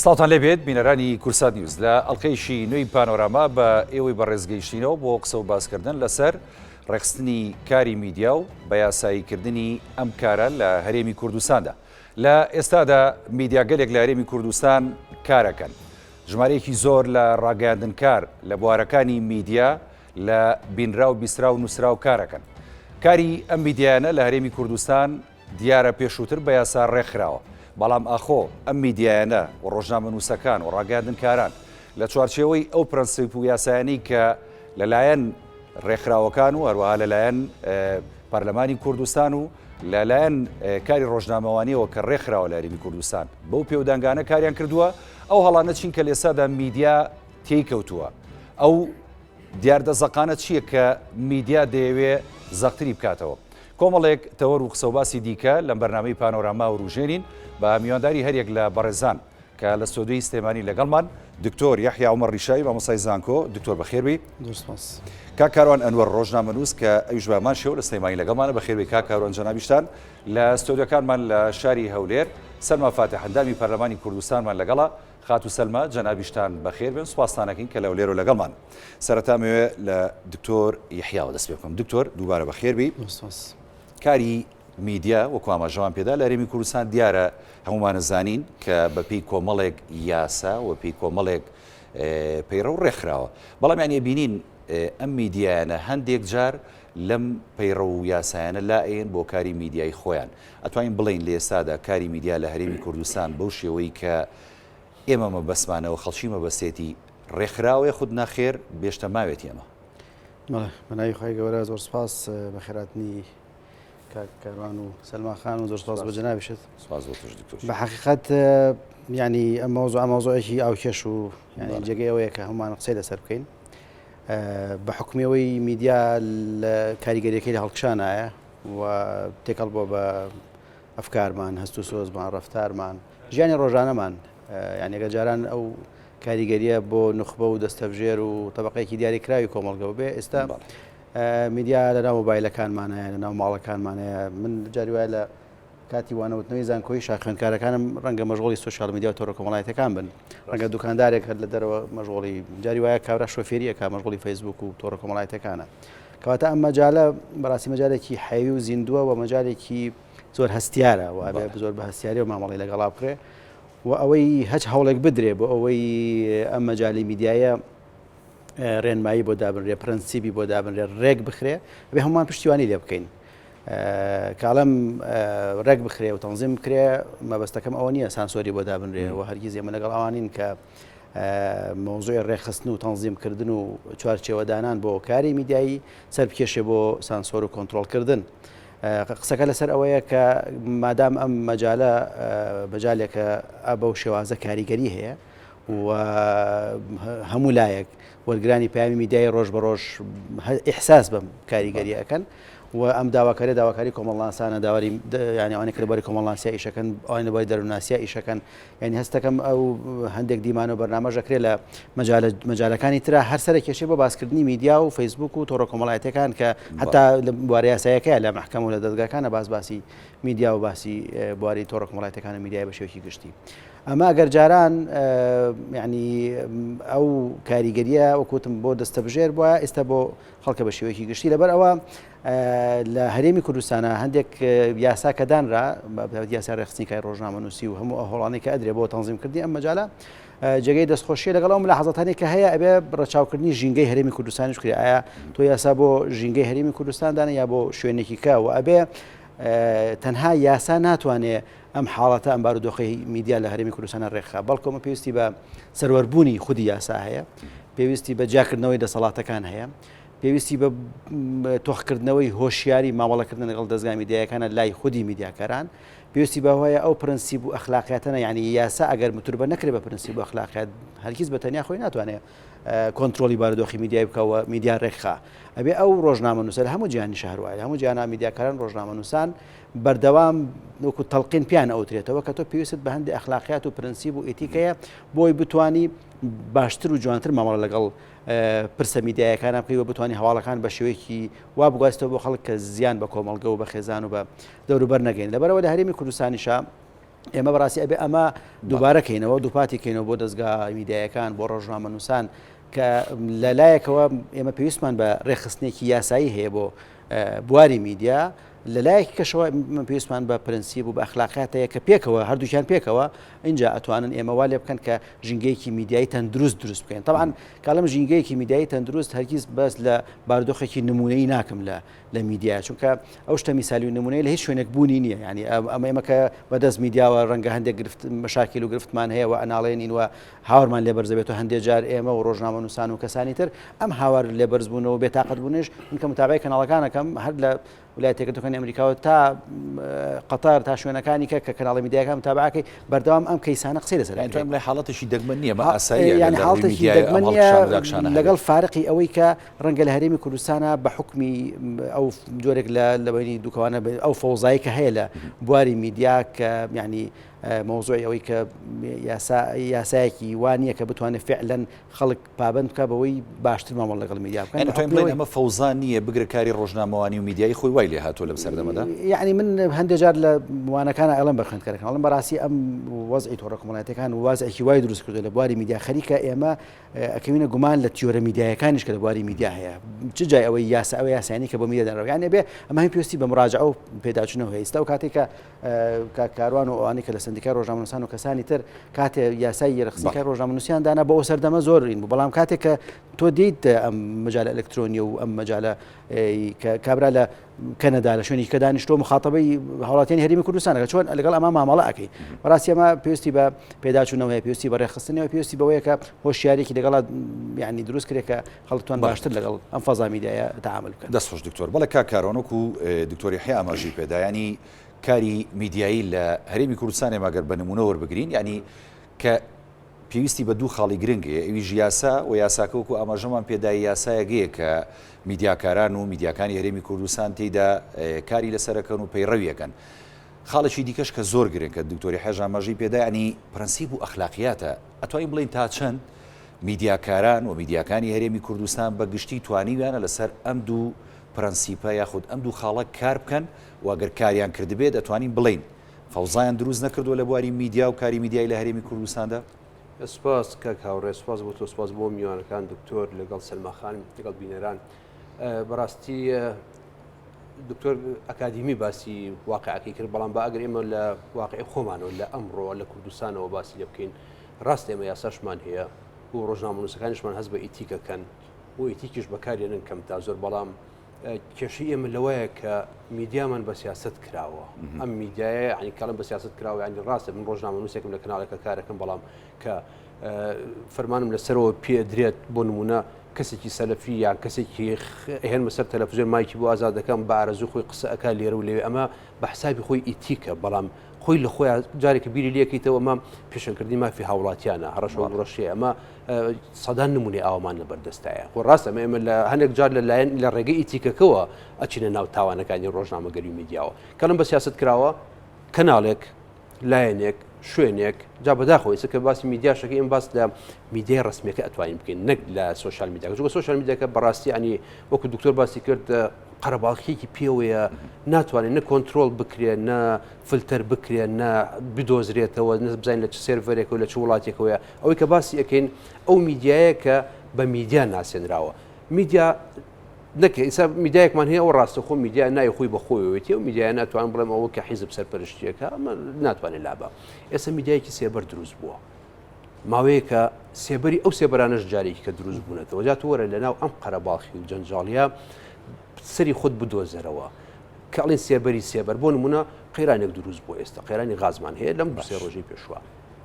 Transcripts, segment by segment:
سڵاوتان لێبێت بینەرانی کوردسات نیوز لە ئەڵلقەیەکی نوێی پانۆراما بە ئێوەی بەڕێز گەیشتینەوە بۆ قسە و باسکردن لەسەر ڕێکخستنی کاری میدیا و بە یاساییکردنی ئەم کارە لە هەرێمی کوردستاندا. لە ئێستادا میدیاگەلێک لە هەرێمی کوردستان کارەکەن. ژمارەیەکی زۆر لە ڕاگەیاندنکار لە بوارەکانی میدیا لە بینراو، بیستراو، نووسراو کارەکەن. کاری ئەم میدیایانە لە هەرێمی کوردستان دیارە پێشووتر بە یاسا ڕێکخراوە، بەڵام ئاخۆ ئەم میدیایانە و ڕۆژنامەنووسەکان و ڕاگەیاندنکاران لە چوارچێوەی ئەو پرەنسیپ و یاسایانەی کە لەلایەن ڕێکخراوەکان و هەروەها لەلایەن پەرلەمانی کوردستان و لەلایەن کاری ڕۆژنامەوانیەوە کە ڕێکخراوە لە هەرێمی کوردستان بەو پێودانگانە کاریان کردووە، ئەو هەڵانە چین کە لێسادا میدیا تێی کەوتووە؟ ئەو دیاردە زەقانە چییە کە میدیا دەیەوێ زەقتری بکاتەوە؟ کۆمەڵێک تەوەر و قسەوباسی دیکە لەم بەرنامەی پانۆراما وروژێنین بە میوانداری هەریەک لە بەڕێزان کە لە ستۆدیۆی سلێمانی لەگەڵمان دکتۆر یەحیا عومەر ڕیشاوی مامۆستای زانکۆ. دکتۆر بەخێربێی. زۆر سپاس. کاک کاروان ئەنوەر ڕۆژنامەنووس کە ئەویش بە هەمان شێوە لە سلێمانی لەگەڵمانە. بەخێربێی کاک کاروان جەنابیشتان. لە ستۆدیۆکانمان لە شاری هەولێر سەلما فاتح ئەندامی پەرلەمانی کوردستانمان لەگەڵە. خاتوو سەلما جەنابیشتان بەخێر بێن سوپاستان ئەکەین کە لە هەولێرەوە لەگەڵمان. سەرەتا ئەمەوێ لە دکتۆر یەحیاوە دەست پێ بکەم. دکتۆر دووبارە بەخێر بێی. سوپاس. کاری میدیا وەکو ئاماژەمان پێدا لە هەرێمی کوردستان دیارە هەموومانە زانین کە بەپێی کۆمەڵێک یاسا و پێی کۆمەڵێک پەیڕەو ڕێکخراوە. بەڵام یانی ئەبینین ئەم میدیایانە هەندێک جار لەم پەیڕەو و یاسایانە لائەیەن بۆ کاری میدیایی خۆیان. ئەتوانین بڵێین لە ئێستادا کاری میدیا لە هەرێمی کوردستان بەو شێوەی کە ئێمە مەبەستمانە و خەڵکی مەبەستێتی ڕێکخراوە یاخود نەخێر بێشتە ماوێتی ئەمە؟ بەڵێ، بە ناوی خوای گەورە زۆر سوپاس بەخێرهاتنی کاک کاروان و سەلما خان و زۆر سوپاس بۆ جەنابیشت. سوپاس بۆ تۆش دکتۆر. بە حەقیقەت یعنی ئەم مەوزوعە مەوزوعێکی ئاوکێش و یعنی جێگەی ئەوەیە کە هەموومان قسەی لەسەر بکەین. بە حوکمی ئەوەی میدیا لە کاریگەریەکەی لە هەڵکشانایە و تێکەڵ بووە بە ئەفکارمان، هەست و سۆزمان، ڕەفتارمان، ژیانی ڕۆژانەمان. یانی ئەگەر جاران ئەو کاریگەریە بۆ نوخبە و دەستەبژێر و تەبەقەیەکی دیاریکراوی کۆمەڵگە بێ، ئێستا میدیا لە ناو مۆبایلەکانمانەیە، لە ناو ماڵەکانمانەیە. من جاری وایە لە کاتی وانەوتنەوەی زانکۆیشا خوێندکارەکانم ڕەنگە مەشغوڵی سۆشیال میدیا و تۆڕە کۆمەڵایەتیەکان بن، ڕەنگە دوکاندارێک هەر لە دەرەوە مەشغوڵی، جاری وایە کابرا شۆفێری ئەکا مەشغوڵی فەیسبوک و تۆڕە کۆمەڵایەتیەکانە. کەواتە ئەم مەجالە بەڕاستی مەجالێکی حەیوی و زیندووە و مەجالێکی زۆر هەستیارە و ئەبێ زۆر بە هەستیاری و مامەڵەی لەگەڵا بکرێ و ئەوەی هەچ هەوڵێک بدرێ بۆ ئەوەی ئەم مەجالی میدیایە ڕێنمایی بۆ دابنرێ، پرەنسیبی بۆ دابنرێ، ڕێک بخرێ، ئەبێ هەمووان پشتیوانی لێ بکەین. کاڵم ڕێک بخرێ و تەنزیم بکرێ مەبەستەکەم ئەوە نییە سانسۆری بۆ دابنرێ و هەرگیز ئێمە لەگەڵ ئەوانین کە مەوزوعی ڕێکخستن و تەنزیمکردن و چوارچێوەدانان بۆ کاری میدیایی سەر بکێشێ بۆ سانسۆر و کۆنترۆڵکردن. قسەکە لەسەر ئەوەیە کە مادام ئەم مەجالە مەجالێکە بەو شێوازە کاریگەری هەیە و هەموو لایەک وەرگرانی پەیامی میدیایی ڕۆژ بە ڕۆژ ئیحساس بەم کاریگەریە ئەکەن و ئەم داواکاریە داواکاری کۆمەڵناسانە داواری یعنی ئەوانەی کە لە بواری کۆمەڵناسیا ئیشەکەن ئەوانەی لە بواری دەروونناسیا ئیشەکەن یعنی هەستەکەم ئەو هەندێک دیمان و بەرنامەش ئەکرێ لە مەجالە مەجالەکانی ترا هەر سەرە کێشەی بۆ باسکردنی میدیا و فەیسبوک و تۆڕە کۆمەڵایەتیەکان کە هەتا لە بوارە یاسایەکەیە لە مەحکەمە و لە دەزگاکانە باس باسی میدیا و باسی بواری تۆڕە کۆمەڵایەتیەکان و میدیای بە شێوەیەکی گشتی. ئەمە ئەگەر جاران یعنی ئەو کاریگەریە وەکوتم بۆ دەستەبژێر بووە ئێستا بۆ خەڵکە بە شێوەیەکی گشتی لەبەر ئەوە لە هەرێمی کوردستانە هەندێک یاسا کە دانرا یاسا ڕێخستنی کاری ڕۆژنامەنووسی و هەموو ئەو هەوڵانەی کە ئەدرێ بۆ تەنزیمکردنی ئەم مەجالە جێگەی دەستخۆشیە لەگەڵ ئەو ملاحەزاتانەی کە هەیە ئەبێ ڕەچاوکردنی ژینگەی هەرێمی کوردستانیش بکرێ ئایا تۆ یاسا بۆ ژینگەی هەرێمی کوردستان دانە یا بۆ شوێنێکی کە و ئەبێ تەنها یاسا ناتوانێ ئەم حاڵەتە ئەم بارودۆخەی میدیا لە هەرێمی کوردستانە ڕێکخا، بەڵکو ئەمە پێویستی بە سەروەربوونی خودی یاسا هەیە، پێویستی بە جیاکردنەوەی دەسەڵاتەکان هەیە، پێویستی بە تۆخکردنەوەی هۆشیاری مامەڵەکردن لەگەڵ دەزگا میدیایەکانە لای خودی میدیاکاران، پێویستی بەوەیە ئەو پرەنسیپ و ئەخلاقیاتەنە یعنی یاسا ئەگەر متوربە نەکرێت بە پرەنسیپ و ئەخلاقیات هەرگیز بە تەنیا خۆی ناتوانێت کۆنترۆڵی بارودۆخی میدیای بکا و میدیا ڕێکخا. ئەبێ ئەو ڕۆژنامەنووسە لە هەموو جیهانیشا هەر وایە، لە هەموو جیهانا میدیاکاران ڕۆژنامەنووسان بەردەوام وەکو تەڵقین پێیان ئەوترێتەوە کە تۆ پێویستت بە هەندێک ئەخلاقیات و پرەنسیپ و ئیتیک هەیە بۆی بتانی باشتر و جوانتر مامەڵە لەگەڵ پرسە میدیایەکانە بکەی و بتانی هەواڵەکان بە شێوەیەکی وا بگواستەوە بۆ خەڵک کە زیان بە کۆمەڵگە و بە خێزان و بە دەوروبەر نەگەین لەبەرەوە لە هەرێمی کوردستانیشا. ئێمە بەڕاستی ئەبێ ئەمە دووبارە کەینەوە دووپاتی کەینەوە بۆ دەستگا میدیایەکان بۆ ڕۆژنامەنووسان کە لە لایەکەوە ئێمە پێویستمان بە ڕێکخستنێکی یاسایی هەیە بۆ بواری میدیا لە لایەکی کەشەوە من پێویستمان بە پرەنسیپ و بە ئەخلاقیات هەیە کە پێکەوە هەردووکیان پێکەوە اینجا ئەتوانن ئێمە وا لێ بکەن کە ژینگەیەکی میدیایی تەندروست دروست بکەین طبعا کاڵم ژینگەیەکی میدیایی تەندروست هەرگیز بەس لە بارودۆخێکی نمونەی ناکەم لە لە میدیا چونکە ئەو شتە میسالی و نمونەی لە هیچ شوێنێک بوونی نییە یعنی ئەمە ئێمە کە بەدەست میدیاوە ڕەنگە هەندێک گرفت مەشاکیل و گرفتمان هەیە و ئەناڵێنین و هاوارمان لێ بەرز دەبێت و هەندێک جار ئێمە و ڕۆژنامەنووسان و کەسانی تر ئەم هاوار لێ بەرزبوونەوە بێتاقەت بوونیش من کە متابعەی کەناڵەکانەکەم هەر لە ویلایەتە یەکگرتووەکانی ئەمریکاوە تا قەتەر تا شوێنەکانی کە کە کەناڵە میدیایەکان متابعەکەی بەردەوام ئەم کەیسانە قسەی لەسەر یانی ئەکرێت. تۆ ئەم حاڵەتێکی دەگمەن نییە بە ئاساییە یانی لە ڕووی حاڵەتێکی میدیایە ئەم دەگمەن نییە هەڵکشان و داکشانە هەبێت. لەگەڵ فارقی ئەوەی کە ڕەنگە لە هەرێمی کوردستانا بە حوکمی ئەو جۆرێک لە لەبەینی دووکەوانە ئەو فەوزایی کە هەیە لە بواری میدیا کە یانی مەوزوعی ئەوەی کە یاسا یاسایەکی وا نییە کە بتوانێت فعلەن خەڵک پابەند بکات بەوەی باشتر مامەڵە لەگەڵ میدیا بکەن. یانی تۆ بڵێن ئەمە فەوزا نییە بگرە کاری ڕۆژنامەوانی و میدیایی خۆی وای لێ هاتووە لەم سەردەمەدا؟ یانی من هەندێک جار لە وانەکانە ئەڵێم بە خوێندکارەکان ئەڵێم بەڕاستی ئەم وەزعی تۆڕە کۆمەڵایەتیەکان وازعێکی وای دروست کردووە لە بواری میدیا خەریکە ئێمە ئەکەوینە گومان لە تیۆرە میدیایەکانیش کە لە بواری میدیا هەیە چ جای ئەوەی یاسا ئەوە یاسایانی کە بۆ میدیا دانراوە یانی ئەبێ ئەمە هەم پێویستی بە مراجعە و پێداچوونەوە هەیە ئێستا ئەو کاتێک کە کاک کاروان و ئەوانەی کە لە سەندیکای ڕۆژنامەنووسان و کەسانی تر کاتێ یاسای ڕێکخستنی کاری ڕۆژنامەنووسیان دانا بۆ ئەو سەردەمە زۆر این بوو بەڵام کاتێک کە تۆ دیت ئەم مەجالە ئەلکترۆنیە و ئەم مەجالە کە کابرا لە کەنەدا لە شوێنی کە دانیشتۆ مخاتەبەی هاوڵاتیانی هەرێمی کوردستانەکە چۆن لەگەڵ ئەمە مامەڵە ئەەکەی بەڕاستی ئەمە پێویستی بە پێداچوونەوەی پێویستی بە ڕێکخستنەوە پێویستی بەوەیە کە هۆشیارێکی لەگەڵ یعنی دروست کرێت کە خەڵکتوان باشتر لەگەڵ ئەم فەزا میدیایە تەعامل بکەن. دەست خۆش دکتۆر. بەڵێ کاک کاروان وەکو دکتۆر یەحیا ئاماژەی پێدا یانی کاری میدیایی لە هەرێمی کوردستان ئێمە گەر بە نمونە وەربگرین یانی کە پێویستی بە دوو خاڵی گرنگ هەیە ئەویش یاسا و یاساکە وەکو ئاماژەمان پێدای یاسایەگەیە کە میدیاکاران و میدیاکانی هەرێمی کوردستان تێیدا کاری لەسەرەکەن و پەیڕەویەکەن. خاڵێکی دیکەش کە زۆر گرنگە دکتۆری حێژ ئاماژەی پێدا ینی پرەنسیپ و ئەخلاقیاتە ئەتوانین بڵێین تا چەند میدیاکاران و میدیاکانی هەرێمی کوردستان بە گشتی توانیویانە لەسەر ئەم دوو پرەنسیپە یاخود ئەم دوو خاڵە کار بکەن و گەر کاریان کردبێت دەتوانین بڵێین فەوزایان دروست نەکردووە لە بواری میدیا و کاری میدیایی لە هەرێمی کوردستاندا؟ سپاس کاک هاوڕێ، سپاس بۆ تۆ، سپاس بۆ میوانەکان دکتۆر لەگەڵ سەلما خان لەگەڵ بینەران. بەڕاستی دکتۆر ئەکادیمی باسی واقعەکەی کرد، بەڵام با ئەگەر ئێمە لە واقعی خۆمانەوە لە ئەمڕۆ لە کوردستانەوە باسی لێ بکەین ڕاستە ئێمە یاساشمان هەیە و ڕۆژنامەنووسەکانیشمان هەست بە ئیتیکەکەن و ئیتیکیش بەکارێنن کەم تا زۆر بەڵام کێشەی ئێمە لەوەیە کە میدیامان بە سیاست کراوە ئەم میدیایە ینی کەڵم بە سیاست کراوە ینی ڕاستە من ڕۆژنامەنووسێکم لە کەناڵێکە کارەکەم بەڵام کە فەرمانم لەسەرەوە پێدرێت بۆ نمونە کەسێکی سەلەفی یان کەسێکی هێنمە سەر تەلەفزیۆن مایکی بۆ ئازاد دەکەم بە ئارەزوو خۆی قسە ئەکا لێرە و لەوێ ئەمە بە حسابی خۆی ئیتیکە بەڵام خۆی لە خۆیان جارێکە بیری لەکەیتەوە ئەمە پێشەنکردنی مافی هاوڵاتیانە هەڕەشە و گوڕەشەیە ئەمە سەدان نمونەی ئاوامان لە بەردەستایە خۆ ڕاستە ئەمە ئێمە لە هەندێک جار لە لایەن لە ڕێگەی ئیتیکەکەوە ئەچینە ناو تاوانەکانی ڕۆژنامەگەری و میدیاوە کەڵم بە سیاست کراوە کەناڵێک لایەنێک شوێنێک جا بەداخەوە ئێستا کە باسی میدیاشەکە ئێمە باس لە میدیای ڕسمیەکە ئەتوانین بکەین نەک لە سۆشیال میدیاکە چونکە سۆشیال میدیاکە بەڕاستی ینی وەکو دکتۆر باسی کرد قەرەباڵخیەکی پێوەیە ناتوانێت نە کۆنترۆڵ بکرێت نە فلتەر بکرێت نە بدۆزرێتەوە نە بزانین لە چ سێرڤەرێک و لە چ وڵاتێکەوەیە ئەوەی کە باسی ئەەکەین ئەو میدیایە کە بە میدیا ناسێنراوە میدیا نەک ئیسا میدیایەکمان هەیە ئەو ڕاستەخۆ میدیا ناوی خۆی بە خۆیەوەتی ئەو میدیایە ناتوانم بڵێم ئەوە کە حیزب سەرپەرشتیەکە ئەمە ناتوانێت لابە ئێستا میدیایەکی سێبەر دروست بووە ماوەیەکە سێبەری ئەو سێبەرانەش جارێکی کە دروست بوونەتەوە جا تۆ وەرە لەناو ئەم قەرەباڵخی و جەنجاڵیە سەری خۆت بدۆزەرەوە کە ئەڵێن سێبەری سێبەر بۆ نمونە قەیرانێک دروست بۆ ئێستا قەیرانی غازمان هەیە لەم دوسێ ڕۆژەی پێشوە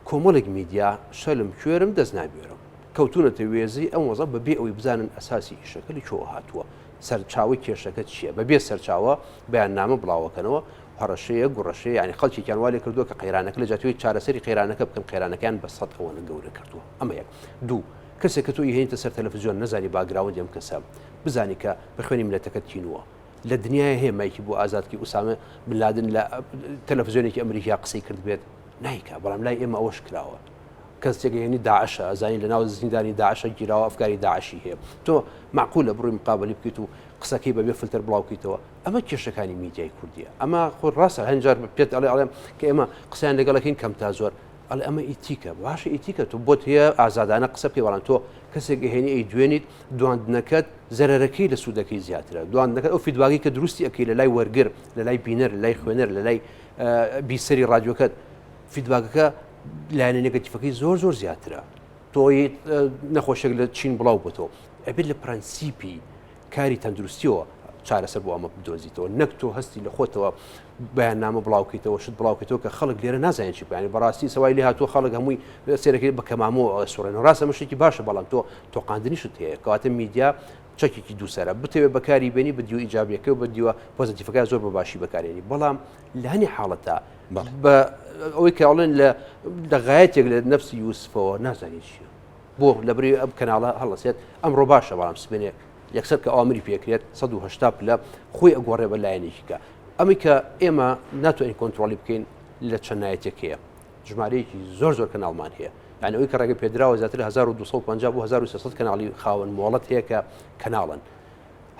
کۆمەڵێک میدیا شەلم کوێرم دەست نابێرم کەوتوونەتە وێزەی ئەم وەزە بەبێ ئەوەی بزانن ئەساسی ئیشەکە لە کوێوە هاتووە، سەرچاوەی کێشەکە چییە، بەبێ سەرچاوە بەیاننامە بڵاوەکەنەوە، هەڕەشەیە، گوڕەشەیە، یانی خەڵکێکیان وا لێ کردووە کە قەیرانەکە لە جیاتی ئەوەی چارەسەری قەیرانەکە بکەن، قەیرانەکەیان بە سەد ئەوەنە گەورە کردووە. ئەمە یەک. دوو، کەسێک کە تۆ ئیهێنیتە سەر تەلەفزیۆن نەزانی باکگراوندی ئەم کەسە، بزانی کە بە خوێنی میللەتەکەت تینووە. لە دنیایە هەیە مایکی بۆ ئازاد کەی ئوسامە بن لادن لە تەلەفزیۆنێکی ئەمریکا قسەی کردبێت؟ نایکا، بەڵام لای ئێمە ئەوەش کراوە. کەسێک هێنی داعشە ئەزانی لە ناو زیندانی داعشە گیراوە ئەفکاری داعشی هەیە تۆ معقولە بڕوی مقابلی بکەیت و قسەکەی بەبێ فلتەر بڵاوکەیتەوە ئەمە کێشەکانی میدیای کوردیە ئەمە خۆ ڕاستە هەنجار پێت ئەڵێ ئەڵێم کە ئێمە قسەیان لەگەڵەکەین کەم تا زۆر ئەڵێ ئەمە ئیتیکە باشە ئیتیکە تۆ بۆت هەیە ئازادانە قسە بکەی بەڵام تۆ کەسێک ئەهێنی ئەی دوێنیت دواندنەکەت زەرەرەکەی لە سوودەکەی زیاترە دواندنەکەت ئەو feedback ی کە دروستی ئەەکەی لە لای وەرگر لە لای بینەر لە لای خوێنەر لە لای بیسەری ڕادیۆکەت feedback ەکە لایەنە negative ەکەی زۆر زۆر زیاترە تۆی نەخۆشێک لە چین بڵاو بۆتەوە ئەبێت لە پرەنسیپی کاری تەندروستیەوە چارەسەر بۆ ئەمە بدۆزیتەوە نەک تۆ هەستی لە خۆتەوە بەیاننامە بڵاوکەیتەوە شت بڵاوکەیتەوە کە خەڵک لێرە نازانێت چی بکەن بەڕاستی سەوای لێ هاتووە خەڵک هەمووی سێرەکەی بە کەمامۆ سوڕێن ڕاستە ئەمە شتێکی باشە بەڵام تۆ تۆقاندنیشت هەیە کەواتە میدیا چەکێکی دووسەرە بتەوێت بەکاری بێنی بە دیوە ئیجابیەکە و بە دیوە پۆزیتیفەکە زۆر بە باشی بەکارێنی بەڵام لە هەنی حاڵەتە بە ئەوەی کە ئەڵێن لە لە غایەتێک لە نەفسی یوسفەوە نازانێت چییە بۆ لەبری ئەم کەناڵە هەڵەسێت ئەمڕۆ باشە بەڵام سبێنێ یەکسەر کە ئامری پێکرێت 180 پلە خۆی ئەگۆڕێ بە لایەنێکی کە ئەمەی کە ئێمە ناتوانین کۆنترۆڵی بکەین لە چەندایەتێک هەیە ژمارەیەکی زۆر زۆر کەناڵمان هەیە یعنی ئەوەی کە ڕێگە پێدراوە زیاتر 1250 بۆ 1300 کەناڵی خاوەن مۆڵەت هەیە کە کەناڵن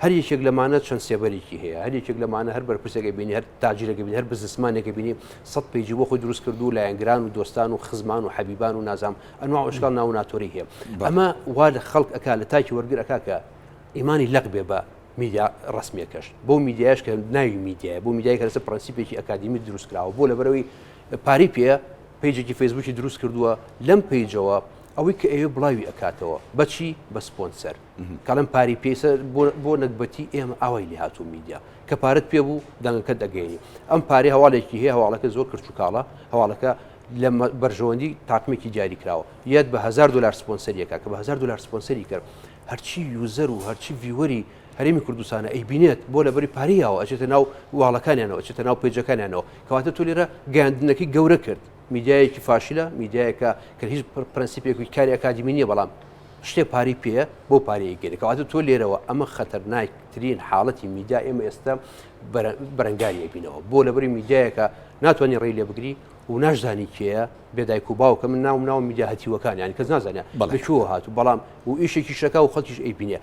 هەر یەکێک لەمانە چەند سێبەرێکی هەیە، هەر یەکێک لەمانە هەر بەرپرسێک ئەبینی، هەر تاجیرێک ئەبینی، هەر بزنسمانێک ئەبینی سەت page ی بۆ خۆی دروست کردوو لایەنگران و دۆستان و خزمان و حەبیبان و نازام ئەنواع و ئەشکال ناو و ناتۆرەی هەیە. ئەمە وا لە خەڵک ئەکا لە تاکی وەرگر ئەکا کە ئیمانی لەق بێ بە میدیا ڕەسمیەکەش بەو میدیایش کە ناوی میدیایە بۆ میدیای کە لەسەر پرەنسیپێکی ئەکادیمی دروست کراوە بۆ لەبەرەوەی پارەی پێیە page ێکی فەیسبووکی دروست کردووە لەم page ەوە ئەوەی کە ئەوێ بڵاوی ئەکاتەوە بەچی بە سپۆنسەر کەڵێم پاری پێیسە بۆ نەگبەتی ئێمە ئاوای لێ هاتوو میدیا کە پارەت پێ بوو دەنگەکەت دەگەێنی ئەم پارەی هەواڵێکی هەیە هەواڵەکە زۆر کرچ و کاڵە هەواڵەکە لە بەرژەوەندی تاقمێکی دیاری کراوە یەت بە هزار دلار سپۆنسەریەکە کە بە هزار دلار سپۆنسەری کرد هەرچی user و هەرچی viewer ی هەرێمی کوردستانە ئەیبینێت بۆ لەبەری پاریاوە ئەچێتە ناو wall ەکانیانەوە ئەچێتە ناو page ەکانیانەوە کەواتە تۆ لێرە گەیاندنەکەی گەورە کرد میدیایەکی فاشلە میدیایەکە کە هیچ پرەنسیپێکی کاری ئەکادیمی نییە بەڵام شتێ پارەی پێیە بەو پارەیە گەرێ کەواتە تۆ لێرەوە ئەمە خەتەرناکترین حاڵەتی میدیا ئێمە ئێستا بەرەنگاری ئەبینەوە بۆ لەبەری میدیایەکە ناتوانانی ڕێی لێ بگری و ناشزانی کێیە بێدایک و باوکە من ناوم ناو میدیا هەتیوەکان یانی کەس نازانێت لە کوێوە هاتوو بەڵام و ئیشێکی شەکا و خەڵکیش ئەیبینێ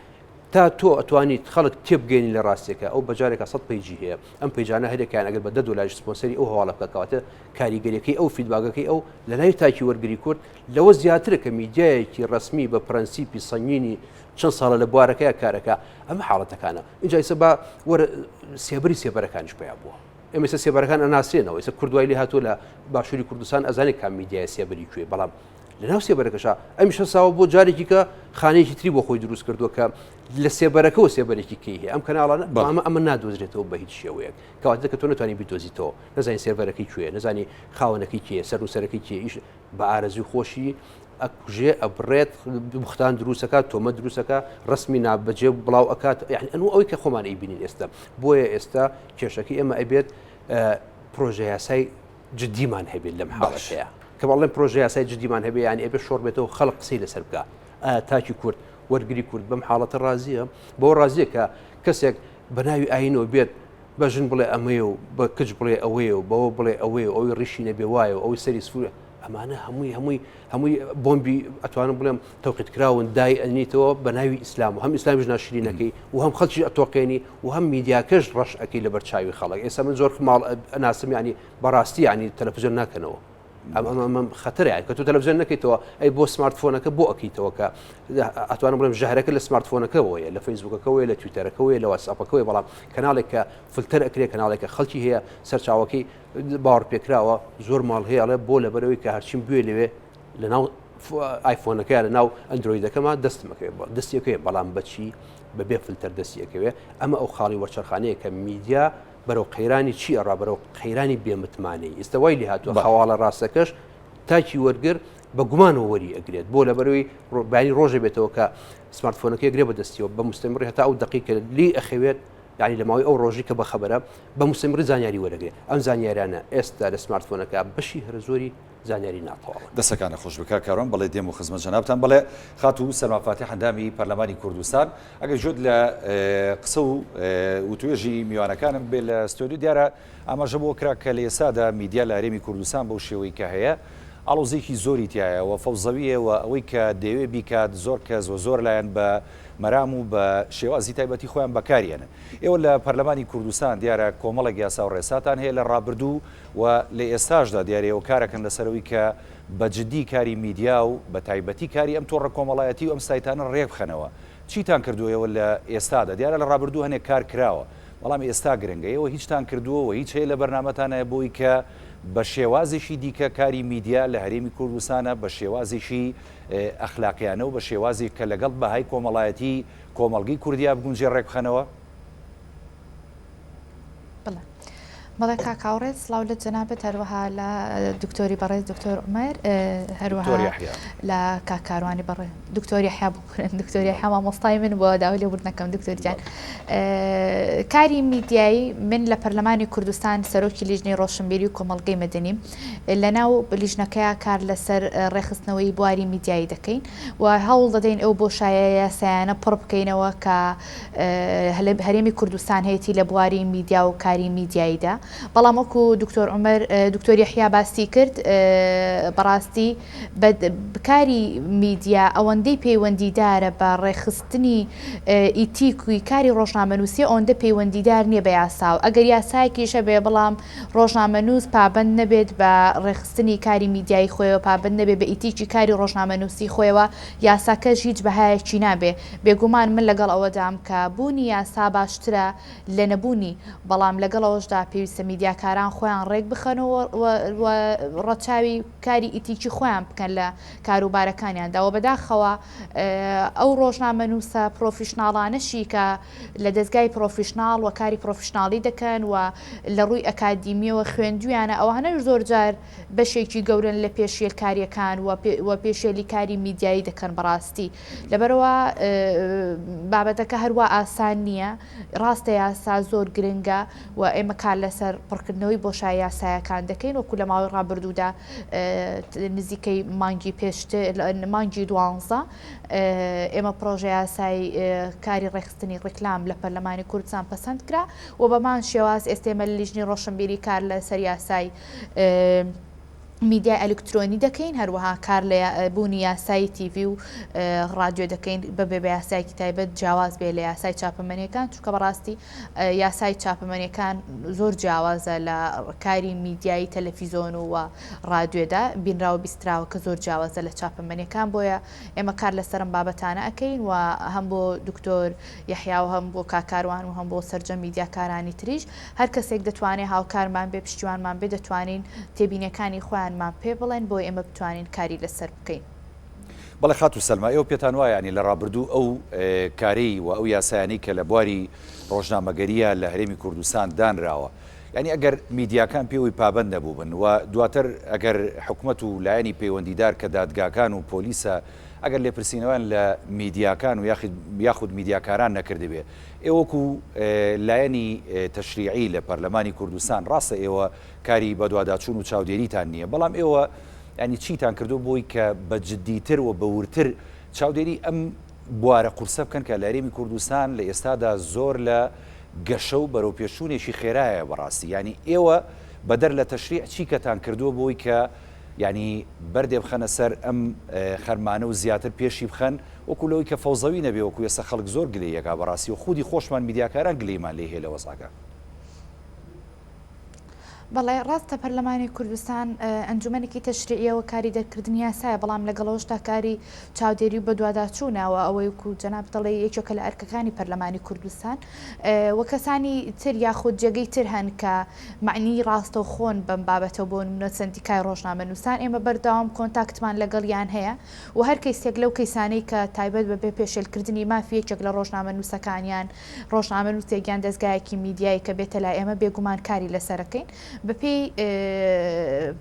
تا تۆ ئەتوانیت خەڵک تێبگەێنی لە ڕاستیەکە ئەو بەجارێکە 100 page ی هەیە ئەم page انە هەرێکیان ئەگەر بە 10 دلار سپۆنسەری ئەو هەواڵە بکە کەواتە کاریگەریەکەی ئەو feedback ەکەی ئەو لە لای تاکی وەرگری کورد لەوە زیاترە کە میدیایەکی ڕەسمی بە پرەنسیپی سەنگینی چەند ساڵە لە بوارەکەیا کارەکا ئەمە حاڵەتەکانە ئینجا ئیسە با وەرە سێبەری سێبەرەکانیش پیا بووە ئێمە ئیسە سێبەرەکان ئەناسرێنەوە ئیسە کورد وای لێ هاتووە لە باشووری کوردستان ئەزانێت کام میدیایە سێبەری کوێ بەڵام لەناو سێبەرەکەشا ئەمیش هەساوە بۆ جارێکی کە خانەیەکی تری بۆ خۆی دروست کردووە کە لە سێبەرەکەەوە سێبەرێکی کەی هەیە ئەم کەناڵانە بەڵام ئەمە نادۆزرێتەوە بە هیچ شێوەیەک کەواتە کە تۆ نتوانانی بیدۆزیتەوە نەزانی سێرڤەرەکەی کوێ نەزانی خاوەنەکەی کێ سەرنووسەرەکەی کێ ئیش بە ئارەزوی خۆشی ئەکوژێ ئەبڕێت بوختان دروستەکات تۆمە دروستەکە ڕسمی نابەجێ بڵاو ئەکات یعنی ئەنو ئەوی کە خۆمان ئەیبینین ئێستا بۆیە ئێستا کێشەکەی ئێمە ئەبێت پرۆژە یاسای جدیمان هەبێت لەم حاڵەتەیە کە بەڵێن پرۆژە یاسای جدیمان هەبێ یان ئەبێ شۆڕ بێتەوە خەڵک قسەی لەسەر بکە ئایا تاکی کورد وەرگری کورد بەم حاڵەتە ڕازیە بۆ ڕازیە کە کەسێک بە ناوی ئاینەوە بێت بە ژن بڵێ ئەمەیە و بە کچ بڵێ ئەوەیە و بەوە بڵێ ئەوەیە و ئەوی ڕیشی نەبێ وایە و ئەوی سەری سوورە ئەمانە هەمووی هەمووی هەمووی بۆمبی ئەتوانم بڵێم تەوقیت کراون دای ئەنیتەوە بە ناوی ئیسلام و هەم ئیسلامیش ناشرینەکەی و هەم خەڵکی ئەتۆقێنی و هەم میدیاکەش ڕەش ئەەکەی لەبەر چاوی خەڵک ئێستا من زۆر ماڵ ئەناسم ینی بەڕاستی ینی تەلەفزیۆن ناکەنەوە ئەم ئەم ئەم خەتەرە کە تۆ تەلەفزیۆن نەکەیتەوە ئەی بۆ سمارتفۆنەکە بۆ ئەکەیتەوە کە ئەتوانم بڵێم ژەهرەکە لە سمارتفۆنەکەەوەیە لە فەیسبوکەکەوەیە لە تویتەرەکەوەیە لە واتسئەپەکەوەیە بەڵام کەناڵێک کە فلتەر ئەکرێ کەناڵێکە خەڵکی هەیە سەرچاوەکەی باوەڕ پێکراوە زۆر ماڵ هەیە ئەڵێ بۆ لەبەرەوەی کە هەرچیم بوێ لەوێ لە ناو ئایفۆنەکە لە ناو ئەندرۆیدەکەما دەستمەکەوێت دەستیەکەی بەڵام بەچی بەبێ فلتەر دەستیەکەوێ ئەمە ئەو خاڵی وەرچەرخانەیە کە میدیا بەرەو قەیرانی چی ئەڕا بەرەو قەیرانی بێمتمانەی ئێستا وای لێ هاتووە هەواڵە ڕاستەکەش تاکی وەرگر بە گومانەوە وەری ئەگرێت بۆ لەبەرەوەی بانی ڕۆژە بێتەوە کە سمارتفۆنەکەی گرێ بەدەستیەوە بە مستەمڕی هەتا ئەو دقیقە لی ئەخەوێت یعنی لە ماوەی ئەو ڕۆژی کە بە خەبەرە بە مستەمڕی زانیاری وەرەگرێت ئەم زانیارانە ئێستا لە سمارتفۆنەکە بەشی هەرە زۆری زانیاری ناتەواون. دەسەکانت خۆش بێ کاک کاروان بەڵێ دێم و خزمەت جەنابتان بەڵێ خاتوو سەلما فاتیح ئەندامی پەرلەمانی کوردستان ئەگەر گوێت لە قسە و وتوێژی میوانەکانم بێ لە ستۆدیۆ دیارە ئاماژە بۆ کرا کە لە ئێستادا میدیا لە هەرێمی کوردستان بەو شێوەی کە هەیە. ئاڵۆزییەکی زۆری تیایە و فەوزەوییە و ئەوەی کە دەیەوێ بیکات زۆر کەس و زۆر لایەن بە مەرام و بە شێوازی تایبەتی خۆیان بەکاری ئەنن. ئێوە لە پەرلەمانی کوردستان دیارە کۆمەڵێک یاسا و ڕێساتان هەیە لە ڕابردوو و لە ئێستاشدا دیارە ئێوە کارەکەن لەسەر ئەوەی کە بە جدی کاری میدیا و بە تایبەتی کاری ئەم تۆڕە کۆمەڵایەتی و ئەم سایتانە ڕێکبخەنەوە. چیتان کردووە ئێوە لە ئێستادا؟ دیارە لە ڕابردوو هەنێک کار کراوە، بەڵام ئێستا گرنگە. ئێوە هیچتان کردووە و هیچ هەیە لە بەرنامەتانایە بۆی کە بە شێوازێکی دیکە کاری میدیا لە هەرێمی کوردستانە بە شێوازێکی ئەخلاقیانە و بە شێوازێک کە لەگەڵ بەهای کۆمەڵایەتی کۆمەڵگەی کوردیا بگونجێ ڕێکبخەنەوە؟ بەڵێ. بەڵێ کاک هاوڕێ سڵاو لە جەنابت هەروەها لە دکتۆری بەڕێز دکتۆر عومەر هەروەها لە کاک کاروانی بەڕێ دکتۆر یەحیا بکرن دکتۆر یەحیا مامۆستای من بۆ داوای لێبوردنەکەم دکتۆر گیان کاری میدیایی من لە پەرلەمانی کوردستان سەرۆکی لیژنەی ڕۆشنبیری و کۆمەڵگەی مەدەنیم لە ناو لیژنەکەیا کار لەسەر ڕێکخستنەوەی بواری میدیایی دەکەین و هەوڵ دەدەین ئەو بۆشایە یاسایانە پڕ بکەینەوە کە هەرێمی کوردستان هەیەتی لە بواری میدیا و کاری میدیاییدا بەڵام وەکو دکتۆر عومەر دکتۆر یەحیا باسی کرد بەڕاستی کاری میدیا ئەوەندەی پەیوەندیدارە بە ڕێکخستنی ئیتیک و کاری ڕۆژنامەنووسی ئەوەندە پەیوەندیدار نییە بە یاساوە ئەگەر یاسایەکیش هەبێ بەڵام ڕۆژنامەنووس پابەند نەبێت بە ڕێکخستنی کاری میدیایی خۆیەوە پابەند نەبێت بە ئیتیکی کاری ڕۆژنامەنووسی خۆیەوە یاساکەش هیچ بەهایەکی نابێ. بێگومان من لەگەڵ ئەوەدام کە بوونی یاسا باشترە لە نەبوونی، بەڵام لەگەڵ ئەوەشدا پێویستە میدیاکاران خۆیان ڕێکبخەن و ڕەچاوی کاری ئیتیکی خۆیان بکەن لە کاروبارەکانیاندا و بەداخەوە ئەو ڕۆژنامەنووسە پرۆفیشناڵانەشی کە لە دەزگای پرۆفیشناڵ و کاری پرۆفیشناڵی دەکەن و لە ڕووی ئەکادیمییەوە خوێندوویانە ئەوانەش زۆرجار بەشێکی گەورەن لە پێشێلکارییەکان و پێشێلی کاری میدیایی دەکەن بەڕاستی لەبەرئەوە بابەتەکە هەروا ئاسان نییە ڕاستە یاسا زۆر گرنگە و ئێمە کار لەسەر پڕکردنەوەی بۆشای یاسایەکان دەکەین وەکو لە ماوەی ڕابردوودا نزیکەی مانگی پێشتر مانگی دوانزە ئێمە پرۆژە یاسای کاری ڕێکخستنی ڕیکلام لە پەرلەمانی کوردستان پەسەند کرا و بەمان شێواز ئێستێمە لە لیژنەی ڕۆشنبیری کار لەسەر یاسای میدیای ئەلکترۆنی دەکەین، هەروەها کار لە بوونی یاسای تیڤی و ڕادیۆ دەکەین بەبێ بە یاسایەکی تایبەت جیاواز بێ لە یاسای چاپەمەنیەکان، چونکە بەڕاستی یاسای چاپەمەنیەکان زۆر جیاوازە لە کاری میدیایی تەلەفیزۆن و ڕادیۆدا بینراوە بیستراوە کە زۆر جیاوازە لە چاپەمەنیەکان، بۆیە ئێمە کار لەسەر ئەم بابەتانە ئەکەین و هەم بۆ دکتۆر یەحیا و هەم بۆ کاک کاروان و هەم بۆ سەرجەم میدیاکارانی تریش هەر کەسێک دەتوانێ هاوکارمان بێ پشتیوانمان بێ دەتوانین تێبینیەکانی خۆیانمان پێ بڵێن بۆی ئێمە بتوانین کاری لەسەر بکەین. بەڵێ خاتوو سەلما ئێوە پێتان وایە یانی لە ڕابردوو ئەو کارەی و ئەو یاسایانەی کە لە بواری ڕۆژنامەگەرییە لە هەرێمی کوردستان دانراوە یانی ئەگەر میدیاکان پێوەی پابەند نەبووبن و دواتر ئەگەر حکومەت و لایەنی پەیوەندیدار کە دادگاکان و پۆلیسە ئەگەر لێپرسینەوەیان لە میدیاکان و یاخود میدیاکاران نەکردبێ ئێوە وەکو لایەنی تەشریعی لە پەرلەمانی کوردستان ڕاستە ئێوە کاری بەدواداچوون و چاودێریتان نییە بەڵام ئێوە ینی چیتان کردو بۆی کە بە جدیتر و بە وردتر چاودێری ئەم بوارە قورسە بکەن کە لە هەرێمی کوردستان لە ئێستادا زۆر لە گەشە و بەرەوپێشچوونێکی خێرایە بەڕاستی یانی ئێوە بەدەر لە تەشریع چی کەتان کردووە بۆی کە یانی بەردێ بخەنە سەر ئەم خەرمانە و زیاتر پێشی بخەن وەکو لەوەی کە فەوزەوی نەبێ وەکو ئێستا خەڵک زۆر گلەیی ئەکا بەڕاستی و خودی خۆشمان میدیاکاران گلەیمان لێی هەیە لە وەزعەکە. بەڵێ ڕاستە پەرلەمانی کوردستان ئەنجومەنێکی تەشریعیە و کاری دەرکردنی یاسایە، بەڵام لەگەڵ ئەوەشدا کاری چاودێری و بەدواداچوونە و ئەوەی وەکو جەنابت دەڵێی یەکێکە لە ئەرکەکانی پەرلەمانی کوردستان و کەسانی تر یاخود جێگەی تر هەن کە مەعنی ڕاستەوخۆن بەم بابەتەوە بۆ نمونە سەندیکای ڕۆژنامەنووسان ئێمە بەردەوام کۆنتاکتمان لەگەڵیان هەیە و هەر کەیسێک لەو کەیسانەی کە تایبەت بە بێ پێشێلکردنی مافی یەکێک لە ڕۆژنامەنووسەکان یان ڕۆژنامەنووسێک یان دەزگایەکی میدیایی کە بێتە لای ئێمە بێگومان کاری لەسەرەکەین بەپێی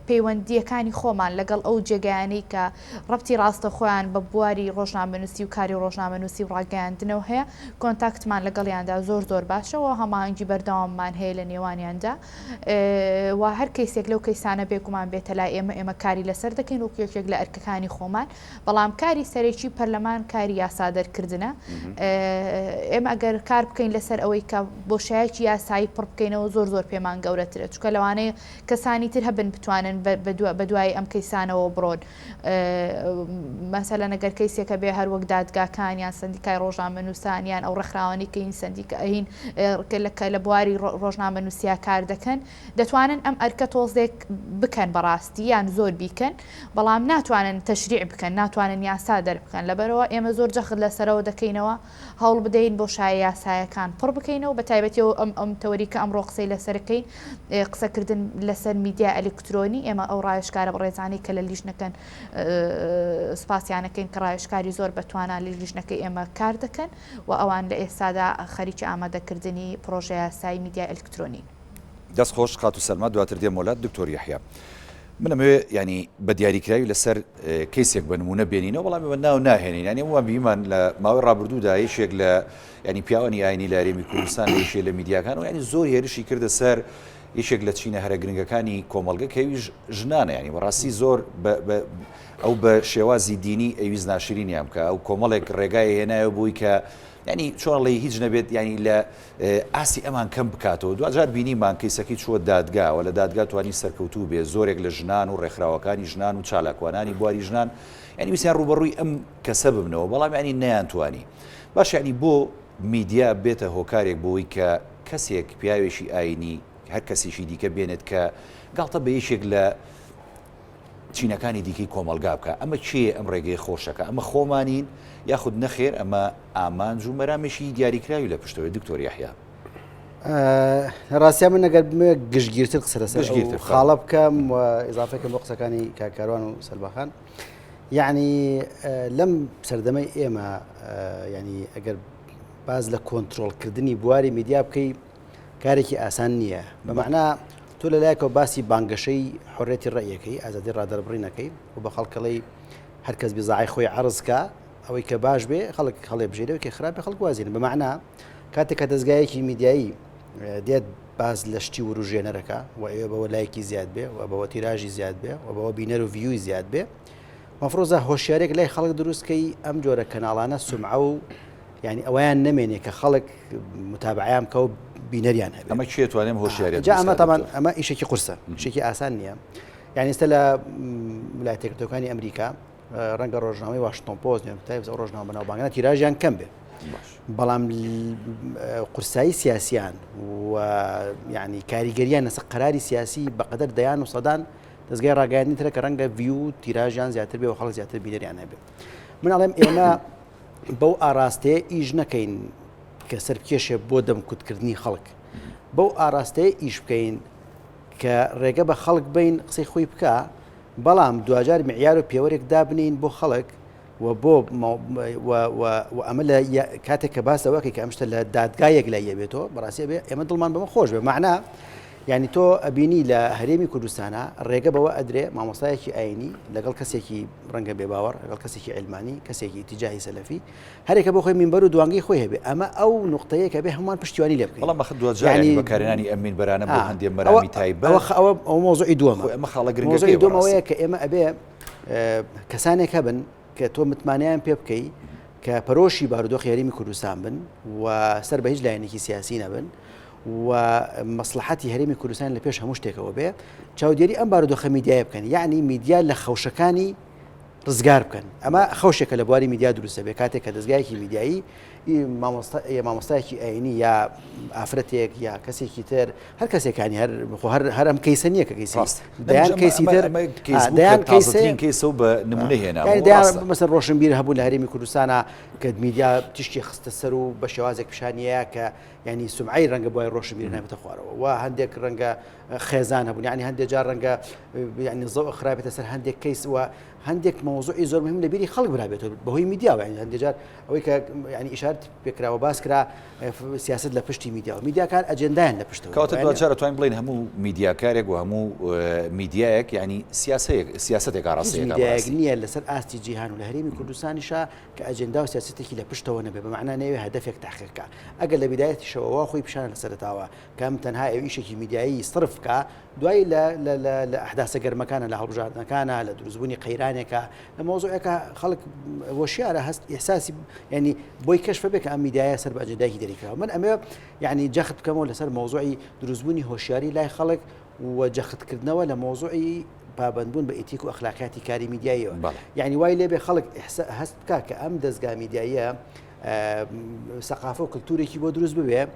پەیوەندییەکانی خۆمان لەگەڵ ئەو جێگایانەی کە ڕەبتی ڕاستەوخۆیان بە بواری ڕۆژنامەنووسی و کاری ڕۆژنامەنووسی و ڕاگەیاندنەوە هەیە کۆنتاکتمان لەگەڵیاندا زۆر زۆر باشە و هەماهەنگی بەردەواممان هەیە لە نێوانیاندا و هەر کەیسێک لەو کەیسانە بێگومان بێتە لای ئێمە ئێمە کاری لەسەر دەکەین وەکو یەکێک لە ئەرکەکانی خۆمان بەڵام کاری سەرەکی پەرلەمان کاری یاسا دەرکردنە. ئێمە ئەگەر کار بکەین لەسەر ئەوەی کە بۆشایەکی یاسایی پڕ بکەینەوە زۆر زۆر پێمان گەورەترە چونکە لەوانەیە. لەوانەیە کەسانی تر هەبن بتوانن بە دوای ئەم کەیسانەوە بڕۆن. مەسەلەن ئەگەر کەیسێک هەبێ هەر وەک دادگاکان یان سەندیکای ڕۆژنامەنووسان یان ئەو ڕێکخراوانەی کە هین سەندیکا هین کە لە بواری ڕۆژنامەنووسیا کار دەکەن دەتوانن ئەم ئەرکە تۆزێک بکەن بەڕاستی یان زۆر بیکەن بەڵام ناتوانن تەشریع بکەن ناتوانن یاسا دەربکەن لەبەرەوە ئێمە زۆر جەخت لەسەرەوە دەکەینەوە هەوڵ بدەین بۆشایە یاسایەکان پڕ بکەینەوە، بە تایبەتی ئەو ئەم ئەم تەوەری کە ئەمڕۆ قسەی لەسەر کەین، قسەکردن لەسەر میدیای ئەلیکترۆنی، ئێمە ئەو ڕاوێژکارە بەڕێزانەی کە لە لیژنەکەن سوپاسیان ئەکەین کە ڕاوێژکاری زۆر بە توانا لە لیژنەکەی ئێمە کار دەکەن و ئەوان لە ئێستادا خەریکی ئامادەکردنی پڕۆژە یاسای میدیای ئەلیکترۆنین. دەست خۆش خاتوو سەلما دواتر دێمەوە لات دکتۆر یەحیا من ئەمەوێ ینی بە دیاریکراوی لەسەر کەیسێک بە نمونە بێنینەوە بەڵام ئێمە ناو ناهێنین ینی ئەومان بیمان لە ماوەی ڕابردوودا یەکێک لە ینی پیاوانی ئاینی لە هەرێمی کوردستان لە یەکێ لە میدیاکان و ینی زۆر هێرشی کردە سەر یەکێک لە چینە هەرە گرنگەکانی کۆمەڵگە کە ئەویش ژنانە ینی بەڕاستی زۆر ئەو بە شێوازی دینی ئەویست ناشرینیان بکە ئەو کۆمەڵێک ڕێگای هێنایە بووی کە ینی چۆن ڵێ هیچ نەبێت ینی لە ئاستی ئەمان کەم بکاتەوە، دواجار بینیمان کەیسەکەی چووە دادگا و لە دادگا توانی سەرکەوتوو بێت، زۆرێک لە ژنان و ڕێکخراوەکانی ژنان و چالاکوانانی بواری ژنان یانی ویستیان ڕووبەڕووی ئەم کەسە ببنەوە بەڵام یانی نەیانتوانی. باشە یانی بۆ میدیا بێتە هۆکارێک بۆوەی کە کەسێک پیاوێکی ئاینی هەر کەسێکی دیکە بێنێت کە گاڵتە بە یەکێک لە چینەکانی دیکەی کۆمەڵگا بکا، ئەمە کێیە ئەم ڕێگەیە خۆشەکا، ئەمە خۆمانین یاخود نەخێر ئەمە ئامانج و مەرامێکی دیاریکراوی لە پشتەوەیە دکتۆر یەحیا؟ لە ڕاستیا من ئەگەر بمەوێت گشتگیرتر قسە لەسەر ئەو خاڵە بکەم و ئیزافەکەم بۆ قسەکانی کاک کاروان و سەلماخان یعنی لەم سەردەمەی ئێمە یعنی ئەگەر باز لە کۆنتترۆلکردنی بواری میدیا بکەی کارێکی ئاسان نییە بە مەعنا تۆ لە لایەکەوە باسی بانگەشەی حڕێتی ڕەیەکەی ئازادی ڕادەربڕینەکەی و بە خەڵکەڵی هەر کەس بزاعی خۆی عرضکە ئەوەی کە باش بێ خەڵک هەڵێ بژێرەوە کە خراپە خەڵک وازێنە بە مەعنا کاتێک کە دەزگایەکی میدیایی دێت باز لە شتی وروژێنەرەکە و ئەوێ بەوە لایکی زیاد بێ و بەوە تیراژی زیاد بێ و بەوە بینەر و view ی زیاد بێ مەفرۆزە هۆشیارێک لای خەڵک دروستکەی ئەم جۆرە کەناڵانە سومعە و یانی ئەوەیان نەمێنێ کە خەڵک متابعیان بکە و بینەریان هەبێت ئەمە کێ توانێم هۆشیاری جا ئەمە تامان ئەمە ئیشێکی قورسە شێکی ئاسان نییە یعنی ئێستا لە ویلایەتە یەکگرتووەکانی ئەمریکا ڕەنگە ڕۆژنامەی واشنتۆن پۆست نیویۆرک تایمز ئەو ڕۆژنامە بەناوبانگانە تیراژیان کەم بێ بەڵام قورسایی سیاسیان و یعنی کاریگەریان لەسەر قەراری سیاسی بەقەدەر دەیان و سەدان دەستگای ڕاگەیاندنی ترە کە ڕەنگە view و تیراژیان زیاتر بێ و خەڵک زیاتر بینەریان هەبێ من ئەڵێم ئێمە بەو ئاراستەیە ئیش نەکەین کە سەربکێشێ بۆ دەمکوتکردنی خەڵک بەو ئاراستەیە ئیش بکەین کە ڕێگە بە خەڵک بین قسەی خۆی بکە بەڵام دواجار معیار و پێوەرێک دابنین بۆ خەڵک و بۆ و ئەمە لە کاتێک کە باس لەوەکەی کە ئەم شتە لە دادگا یەک لای بێتەوە بەڕاستی بێ ئێمە دڵمان بەمە خۆش بێ معنا یعنی تۆ ئەبینی لە هەرێمی کوردستانە ڕێگە بەوە ئەدرێ مامۆستایەکی ئاینی لەگەڵ کەسێکی ڕەنگە بێ باوەڕ لەگەڵ کەسێکی عیلمانی کەسێکی ئیتیجاهی سەلەفی هەرێکە بۆ خۆی مینبەر و دوانگەی خۆی هەبێ ئەمە ئەو نوقتەیە کە بێ هەمووان پشتیوانی لێ بکەین بەڵام ئەخر دواجار یعنی یعنی بەکارهێنانی ئەم مینبەرانە بۆ آه. هەندێ ئەوە مەرامی تایبەت ئەوە ئەوە ئەوە مەوزوعی دووەمە خۆی ئەمە خاڵە گرنگەکەیە مەوزوعی دووەم بەڕاستی. ئەوەیە کە ئێمە ئەبێ کەسانێک هەبن کە تۆ متمانەیان پێ بکەی کە پەرۆشی بارودۆخی هەرێمی کوردستان بن و سەر بە هیچ لایەنێکی سیاسی نەبن و مەسڵەحەتی هەرێمی کوردستان لە پێش هەموو شتێکەوە بێ چاودێری ئەم بارودۆخە میدیایە بکەن یعنی میدیا لە خەوشەکانی ڕزگار بکەن ئەمە خەوشێکە لە بواری میدیا دروستە بێ کاتێک کە دەستگایەکی میدیایی مامۆستایەکی ئاینی یا ئافرەتێک یا کەسێکی تر هەر کەسێکانی هەر خۆ هەر هەر ئەم کەیسە نییە کە کەیسی ڕاست دەیان کەیسی تر دەیان کەیسین کەیسە و بە نمونە هێنا مەسەر ڕۆشنبیر هەبوو لە هەرێمی کوردستانە کە میدیا تیشکی خستە سەر و بە شێوازێک پیشانیە کە یانی سومعەی ڕەنگە بوای ڕۆشنبیر نابێتە خوارەوە و هەندێک ڕەنگە خێزان هەبوون یعنی هەندێک جار ڕەنگە یعنی زۆر خراپێتە سەر هەندێک کەیس و هەندێک مەوزوعی زۆر مهم لە بیری خەڵک برابێتەوە بەهۆی میدیاوە یعنی هەندێک جار ئەوەی کە یعنی ئیشارت پێکراوە باس کرا سیاست لە پشتی میدیا و میدیاکان ئەجێندایان لە پشتەوە کەواتە دواجار ئەتوانین بڵێین هەموو میدیاکارێک و هەموو میدیایەک یعنی سیاسەیەک سیاسەتێک هیچ ئاڕاستەیەکە میدیایەک بەڕاستی. نییە لەسەر ئاستی جیهان و لە هەرێمی کوردستانیشا کە ئەجێندا و سیاسەتێکی لە پشتەوە نەبێ بە مەعنا نەیەوێ هەدەفێک تەحقیق کا ئەگەر لە بیدایەتیشەوە وا خۆی پیشان لە سەرەتاوە کە ئەم تەنها ئەو ئیشێکی میدیایی سڕف بکا دوایی لە لە لە لە ئەحداسە گەرمەکانە لە هەڵبژاردنەکانە لە دروستبوونی قەیرانێکە لە مەوزوعێکە خەڵک هۆشیارە هەست ئیحساسی یعنی بۆی کەشفە بێ کە ئەم میدیایە سەر بە ئەجێندایەکی دەریکراوە من ئەمەوێ یعنی جەخت بکەمەوە لەسەر مەوزوعی دروستبوونی هۆشیاری لای خەڵک. و جەختکردنەوە لە مەوزوعی پابەندبوون بە ئیتیک و ئەخلاقیاتی کاری میدیاییەوە یعنی وای لێبێ خەڵک هەست بکا کە ئەم دەزگا میدیاییە سەقافە و کللتورێکی بۆ دروست ببێ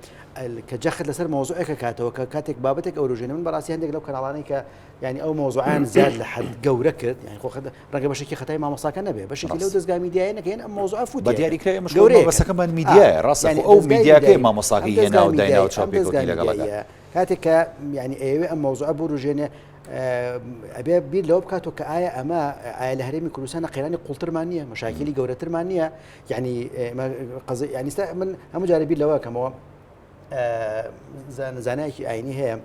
کە جەخت لەسەر مۆزوعێکە کاتەوە کە کاتێک بابەتێک ئەوروژێنە من بەڕاستی هەندێک لەو کەناڵانەی کە یعنی ئەو مۆزوعیان زیاد لە حد گەورە کرد یعنی خۆ ڕەنگە بەشێکی خەتای مامۆستاکە نەبێ بەشێکی لەو دەزگا میدیایە نەکەین ئەم مۆزوعە فوت بە دیاریکرای ئەمە گەورەیە بەسەکەمان میدیایە ڕاستە یعنی ئەو دەزگای میدیاکەی میدیایی، مامۆستاکەی ئەم دەزگا هێنا و داینا و میدیایی، ئەم دەزگا چاوپێکەوتنی لەگەڵەکە. میدیاییە کاتێک کە یعنی ئەیەوێ ئەم مەوزوعە بوروژێنێ ئەبێ بیر لەوە بکاتەوە کە ئایا ئەمە ئایا لە هەرێمی کوردستانە قەیرانی قوڵترمان نییە مەشاکیلی گەورەترمان نییە یعنی قەزی یعنی ستا من هەموو جارێ بیر لەوە کەمەوە زانایەکی ئاینی هەیە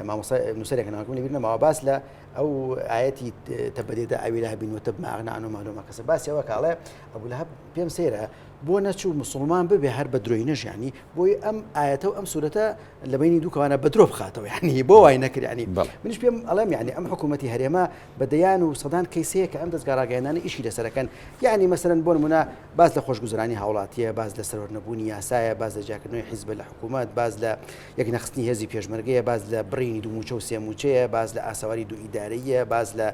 مامۆستا نووسەرێکە ناوەکەم لەبیر نەماوە باس لە ئەو ئاەتی تەبەدێدا ئەوی لە هەبین وتە ما أغنى عنه ماله وما كسب باسی ئەوە کاڵێ ئەبوو لەهەب پێم سەیرە بۆ نەچوو مسلمان ببێ هەر بە درۆی نەژیانی بۆی ئەم ئاەتە و ئەم سوورەتە لە بینی دووکەوانە بە درۆ بخاتەوە یعنی بۆ وای نەکرد ینی منیش پێم ئەڵێم یعنی ئەم حکوومەتی هەرێمە بە دەیان و سەدان کەیسەیە کە ئەم دەزگا ڕاگەیاندانە ئیشی لەسەرەکەن یعنی مەسەرەن بۆ نمونە باس لە خۆشگوزرانی هاوڵاتیە باس لە سەرۆر نەبوونی یاسایە باس لە جیاکردنەوەی حیزبە لە حکوومەت باس لە یەکنەخستنی هێزی پێشمەرگەیە باس لە بڕینی دوو موچە و سێ موچەیە باس لە ئاسەواری دوو ئیدارەیە باس لە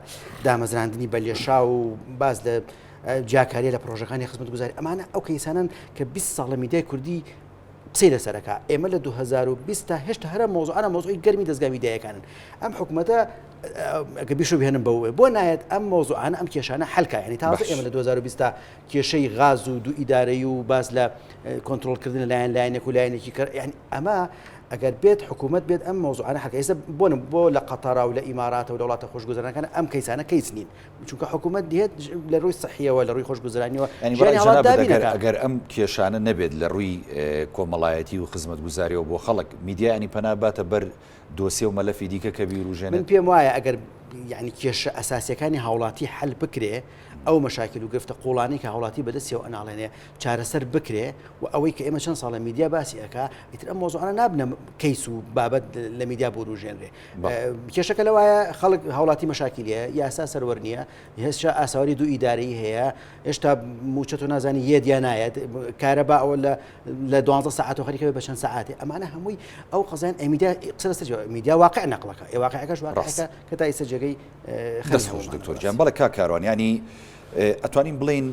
دامەزراندنی بەلێشاو و باس لە جیاکاریە لە پرۆژەکانی خزمەتگوزاری ئەمانە ئەو کەیسانن کە 20 ساڵە میدیای کوردی قسەی لەسەرەکە ئێمە لە 2020 تا هێشتا هەرە مۆزوعانە مۆزوعی گەرمی دەزگا میدیایەکانن ئەم حکوومەتە ئەگە بیشو بهێنم بەوە بۆ نایەت ئەم مۆزوعانە ئەم کێشانە حلکە ینی تازە ئێمە لە 2020 تا کێشەی غاز و دوو ئیدارەی و باس لە کۆنترۆڵکردن لەلایەن لایەنێک و لایەنێکی کە یعنی ئەمە ئەگەر بێت حکوومەت بێت ئەم مۆزوعانە حەکە ئێستا بۆنم بۆ لە قەتەرا و لە ئیماراتە و لە وڵاتە خۆشگوزەرانەکان ئەم کەیسانە کەیس نین چونکە حکوومەت دێت لە ڕووی سەحیەوە لە ڕووی خۆشگوزرانیەوە ینی ئەگەر ئەم کێشانە نەبێت لە ڕووی کۆمەڵایەتی و خزمەتگوزاریەوە بۆ خەڵک میدیانی پەنا باتە بەر دۆسیە و مەلەفی دیکە کە بیوروژێنێت. من پێم وایە ئەگەر یعنی کێشە ئەساسیەکانی هاوڵاتی حل بکرێ ئەو مەشاکل و گرفتە قوڵانەی کە هاوڵاتی بەدەستیەوە ئەناڵێنێ چارەسەر بکرێ و ئەوەی کە ئێمە چەند ساڵە میدیا باسی ئەکا ئیتر ئەم مۆزوعانە نابنە کەیس و بابەت لە میدیا بوروژێنرێ کێشەکە لەوایە خەڵک هاوڵاتی مەشاکیلیە یاسا سەروەر نییە هێشتا ئاسەواری دوو ئیدارەیی هەیە هێشتا موچە تۆ نازانی یەت یا نایەت کارەبا ئەوە لە لە دوانزە سەعات و خەریکە بە چەند سەعاتێ ئەمانە هەمووی ئەو قەزیان میدیا قسە لەسەر میدیا واقع نەقڵەکە ئێ واقعەکەش واقعەکە کە تا ئیستا جێگەی دەست خۆش دکتۆر گیان بەڵێ کاک کاروان ینی ئەتوانین بڵین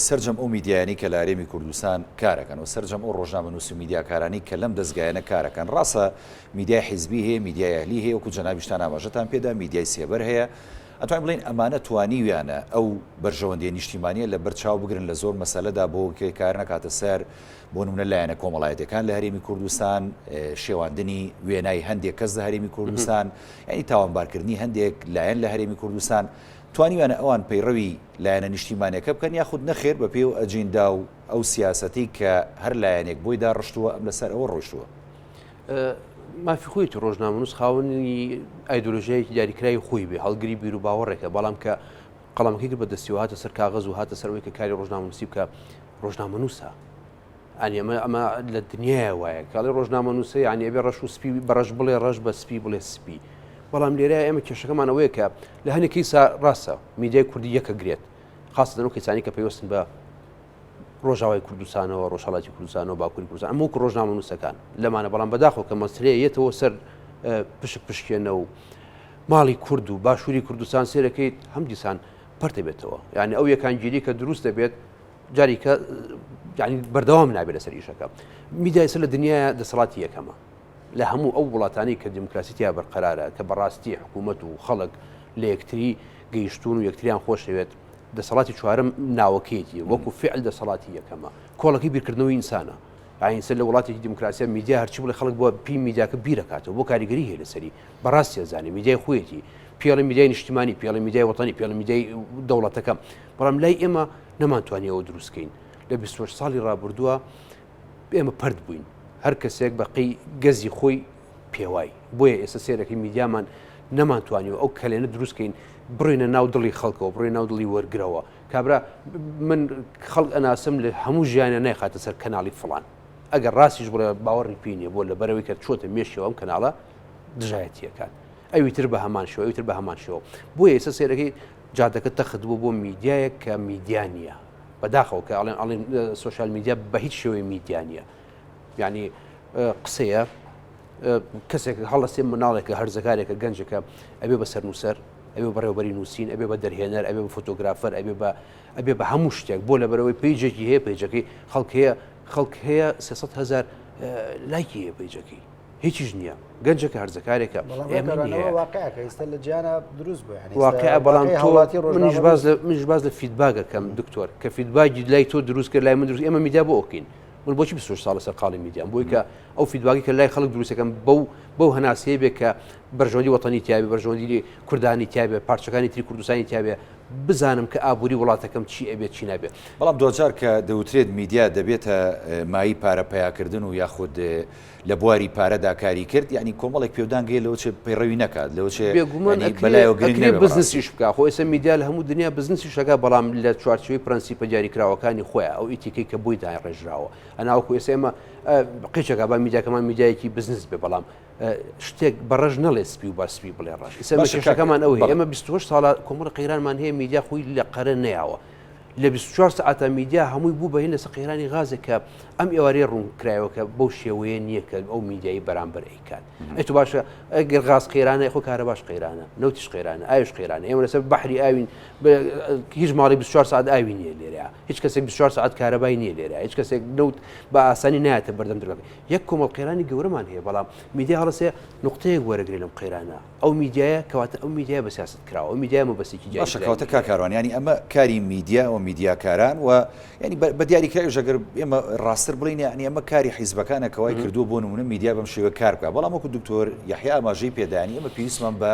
سرجەم ئەو میدیایانی کە لە هەرێمی کوردستان کارەکەن و سرجەم ئەو ڕۆژنامەنووس و میدیاکارانی کە لەم دەستگایانە کارەکەن ڕاستە میدیای حیزبی هەیە میدیای ئەهلی هەیە وەکو جەنابیشتان ئاماژەتان پێدا میدیای سێبەر هەیە ئەتوانین بڵێین ئەمانە توانیویانە ئەو بەرژەوەندیە نیشتیمانیە لە بەر چاو بگرن لە زۆر مەسەلەدا بۆ کە کار نەکاتە سەر بۆ نمونە لایەنە کۆمەڵایەتەکان لە هەرێمی کوردستان شێواندنی وێنای هەندێک کەس لە هەرێمی کوردستان یعنی تاوانبارکردنی هەندێک لایەن لە هەرێمی کوردستان توانیویانە ئەوان پەیڕەوی لایەنە نیشتیمانەکە بکەن یاخود نەخێر بە پێی و ئەجیندا و ئەو سیاسەتی کە هەر لایەنێک بۆی داڕشتووە ئەم لەسەر ئەوە ڕۆیشتووە. مافی خۆیەتی ڕۆژنامەنووس خاوەنی ئایدۆلۆژیایەکی دیاریکراوی خۆی بێ هەڵگری بیر و باوەڕێکە بەڵام کە قەڵەمەکەی کرد بە دەستیەوە هاتە سەر کاغەز و هاتە سەرەوەی کە کاری ڕۆژنامەنووسی بکە ڕۆژنامەنووسە ئەنی ئەمە ئەمە لە دنیاە وایە کاڵی ڕۆژنامەنووسە یعنی ئەبێ ڕەش و سپی بەڕەش بڵێ ڕەش بە سپی بڵێ سپی بەڵام لێرە ئێمە کێشەکەمان ئەوەیە کە لە هەنێک کەیسا ڕاستە میدیای کوردی یەکە گرێت خاصەتەن ئەو کەسانی کە پەیوەستن بە ڕۆژاوای کوردستانەوە، ڕۆژهەڵاتی کوردستانەوە، باکووری کوردستان، ئەمە وەکو ڕۆژنامەنووسەکان لەمانە، بەڵام بەداخەوە کە مەسرەیە یەتەوە سەر پشک پشکێنە و ماڵی کورد و باشووری کوردستان سێرەکەیت هەم دیسان پەرتە بێتەوە یعنی ئەو یەکانگیری کە دروست دەبێت جاریکە یعنی بەردەوام نابێت لەسەر ئیشەکە میدیای سەر لە دنیاە دەسەڵاتی یەکەمە لە هەموو ئەو وڵاتانی کە دیموکراسی تیا بەرقەرارە کە بەڕاستی حکوومەت و خەڵک لە یەکتری گەیشتون و یەکتریان خۆشەوێت دەسەڵاتی چوارەم ناوەکەیەتی وەکو فعل دەسەڵاتی یەکەمە کۆڵەکەی بیرکردنەوەی ئینسانە ئاینسە لە وڵاتێکی دیموکراسیە میدیا هەرچی بڵێ خەڵک بۆ پی میدیاکە بیرەکاتەوە بۆ کاریگەری هەیە لەسەری بەڕاستی ئەزانێ میدیای خۆیەتی پێڵی میدیای نیشتیمانی پێڵی میدیای وەتەنی پێڵی میدیای دەوڵەتەکەم بەڵام لای ئێمە نەمانتوانی ئەوە دروستکەین لە 28 ساڵی ڕابردووە ئێمە پرد بووین هەر کەسێک بە قەی گەزی خۆی پێوای بۆیە ئێستا سێرەکەی میدیامان نەمانتوانیوە ئەو کەلێنە دروست کەین بڕۆینە ناو دڵی خەڵکەوە بڕۆی ناو دڵی وەرگرەوە کابرا من خەڵک ئەناسم لە هەموو ژیانە نایخاتە سەر کەناڵی فڵان ئەگەر ڕاستیش بڵێ باوەڕی پێ نییە بۆ لەبەرەوەی کە چۆتە مێشەوە ئەم کەناڵە دژایەتیەکات ئەوی تر بە هەمان شێوە ئەوی تر بە هەمان شێوە بۆیە ئێستا سێرەکەی جادەکە تەخت بوو بۆ میدیایەک کە میدیا نییە بەداخەوە کە ئەڵێن ئەڵێن social media بە هیچ شێوەی میدیا نییە یعنی قسەیە. کەسێک هەڵەسێ مناڵێکە هەرزەکارێکە گەنجەکە ئەبێ بە سەرنووسەر ئەبێ بەڕێوبەری نووسین ئەبێ بە دەرهێنەر ئەبێ بە فۆتۆگرافەر ئەبێ بە ئەبێ بە هەموو شتێک بۆ لەبەرەوەی page ێکی هەیە page ەکەی خەڵک هەیە خەڵک هەیە 300 هزار لایکی هەیە page ەکەی هیچیش نییە گەنجەکە هەرزەکارێکە ئێستا لە جیانە دروست بوو واقع بەڵام هاوڵاتی ڕۆژنامەنووس باز لە منیش باز لە feedback ەکەم دکتۆر کە feedback ی لای تۆ دروست کرد لای من دروست ئێمە میدیا بۆ ئۆکین من بۆچی 26 ساڵە سەرقاڵی میدیام بۆی کە ئەو feedback ی کە لای خەڵک دروستەکەم بەو بەو هەناسەیە بێ کە بەرژەوەندی وەتەنی تیاێ بەرژەوەندی کوردانی تیاێ پارچەکانی تری کوردستانی تیاێ بزانم کە ئابووری وڵاتەکەم چی ئەبێت چی نابێت. بەڵام دواجار کە دەوترێت میدیا دەبێتە مایەی پارە پەیاکردن و یاخود لە بواری پارەدا کاری کرد یانی کۆمەڵێک پێودانگ هەیە لەوە چێ پەیڕەوی نەکات لەوە چێ بێگومان یانی بەلایەوە گرنگ ئەکرێ نەبێ بەڕاستی. بزنسیش بکا خۆ ئێستا میدیا لە هەموو دنیا بزنسیش ئەکا بەڵام لە چوارچێوەی پرەنسیپە دیاریکراوەکانی خۆیا ئەو ئیتیکەی کە بۆی داڕێژراوە ئەنا وەکو ئێستا ئێمە قیچەکە با میدیاکەمان میدیایەکی بزنس بێ بەڵام شتێک بە ڕەش نەڵێ سپی و با سپی بڵێ ڕەش ئێستا باشە کاک کێشەکەمان ئەو هەیە بەڵێ. ئێمە 28 ساڵە کۆمەڵە قەیرانمان هەیە میدیا خۆی لە قەرە نەیاوە لە 24 سەعاتا میدیا هەمووی بوو بە هین لەسەر قەیرانی غازێک کە ئەم ئێوارەیە ڕوون کرایەوە کە بەو شێوەیە نییە کە ئەو میدیایی بەرامبەر ئەیکات ئەی تو باشە ئەگەر غاز قەیرانە خۆ کارەباش قەیرانە نەوتیش قەیرانە ئاویش قەیرانە ئێمە لەسەر بەحری ئاوین هیچ ماڵی 24 سەعات ئاوی نییە لێرە هیچ کەسێک 24 سەعات کارەبای نییە لێرە هیچ کەسێک نەوت بە ئاسانی نایەتە بەردەم درگاکەی یەک کۆمەڵ قەیرانی گەورەمان هەیە بەڵام میدیا هەڵەسێ نوقتەیەک وەرەگرێ لەم قەیرانە ئەو میدیایە کەواتە ئەو میدیایە بە سیاسەت کراوە ئەو میدیایە مەبەستێکی باشە دیاریکراوی کەواتە هەیە. کاک کاروان یانی ئەمە کاری میدیا و میدیاکاران و یانی بە دیاریکراویش ئەگەر ئێمە ڕاستتر بڵێین یانی ئەمە کاری حیزبەکانە کە وای کردووە بۆ نموونە میدیا بەم شێوە کار بکات بەڵام وەکو دکتۆر یەحیا ئاماژەی پێدا یانی ئێمە پێویستمان بە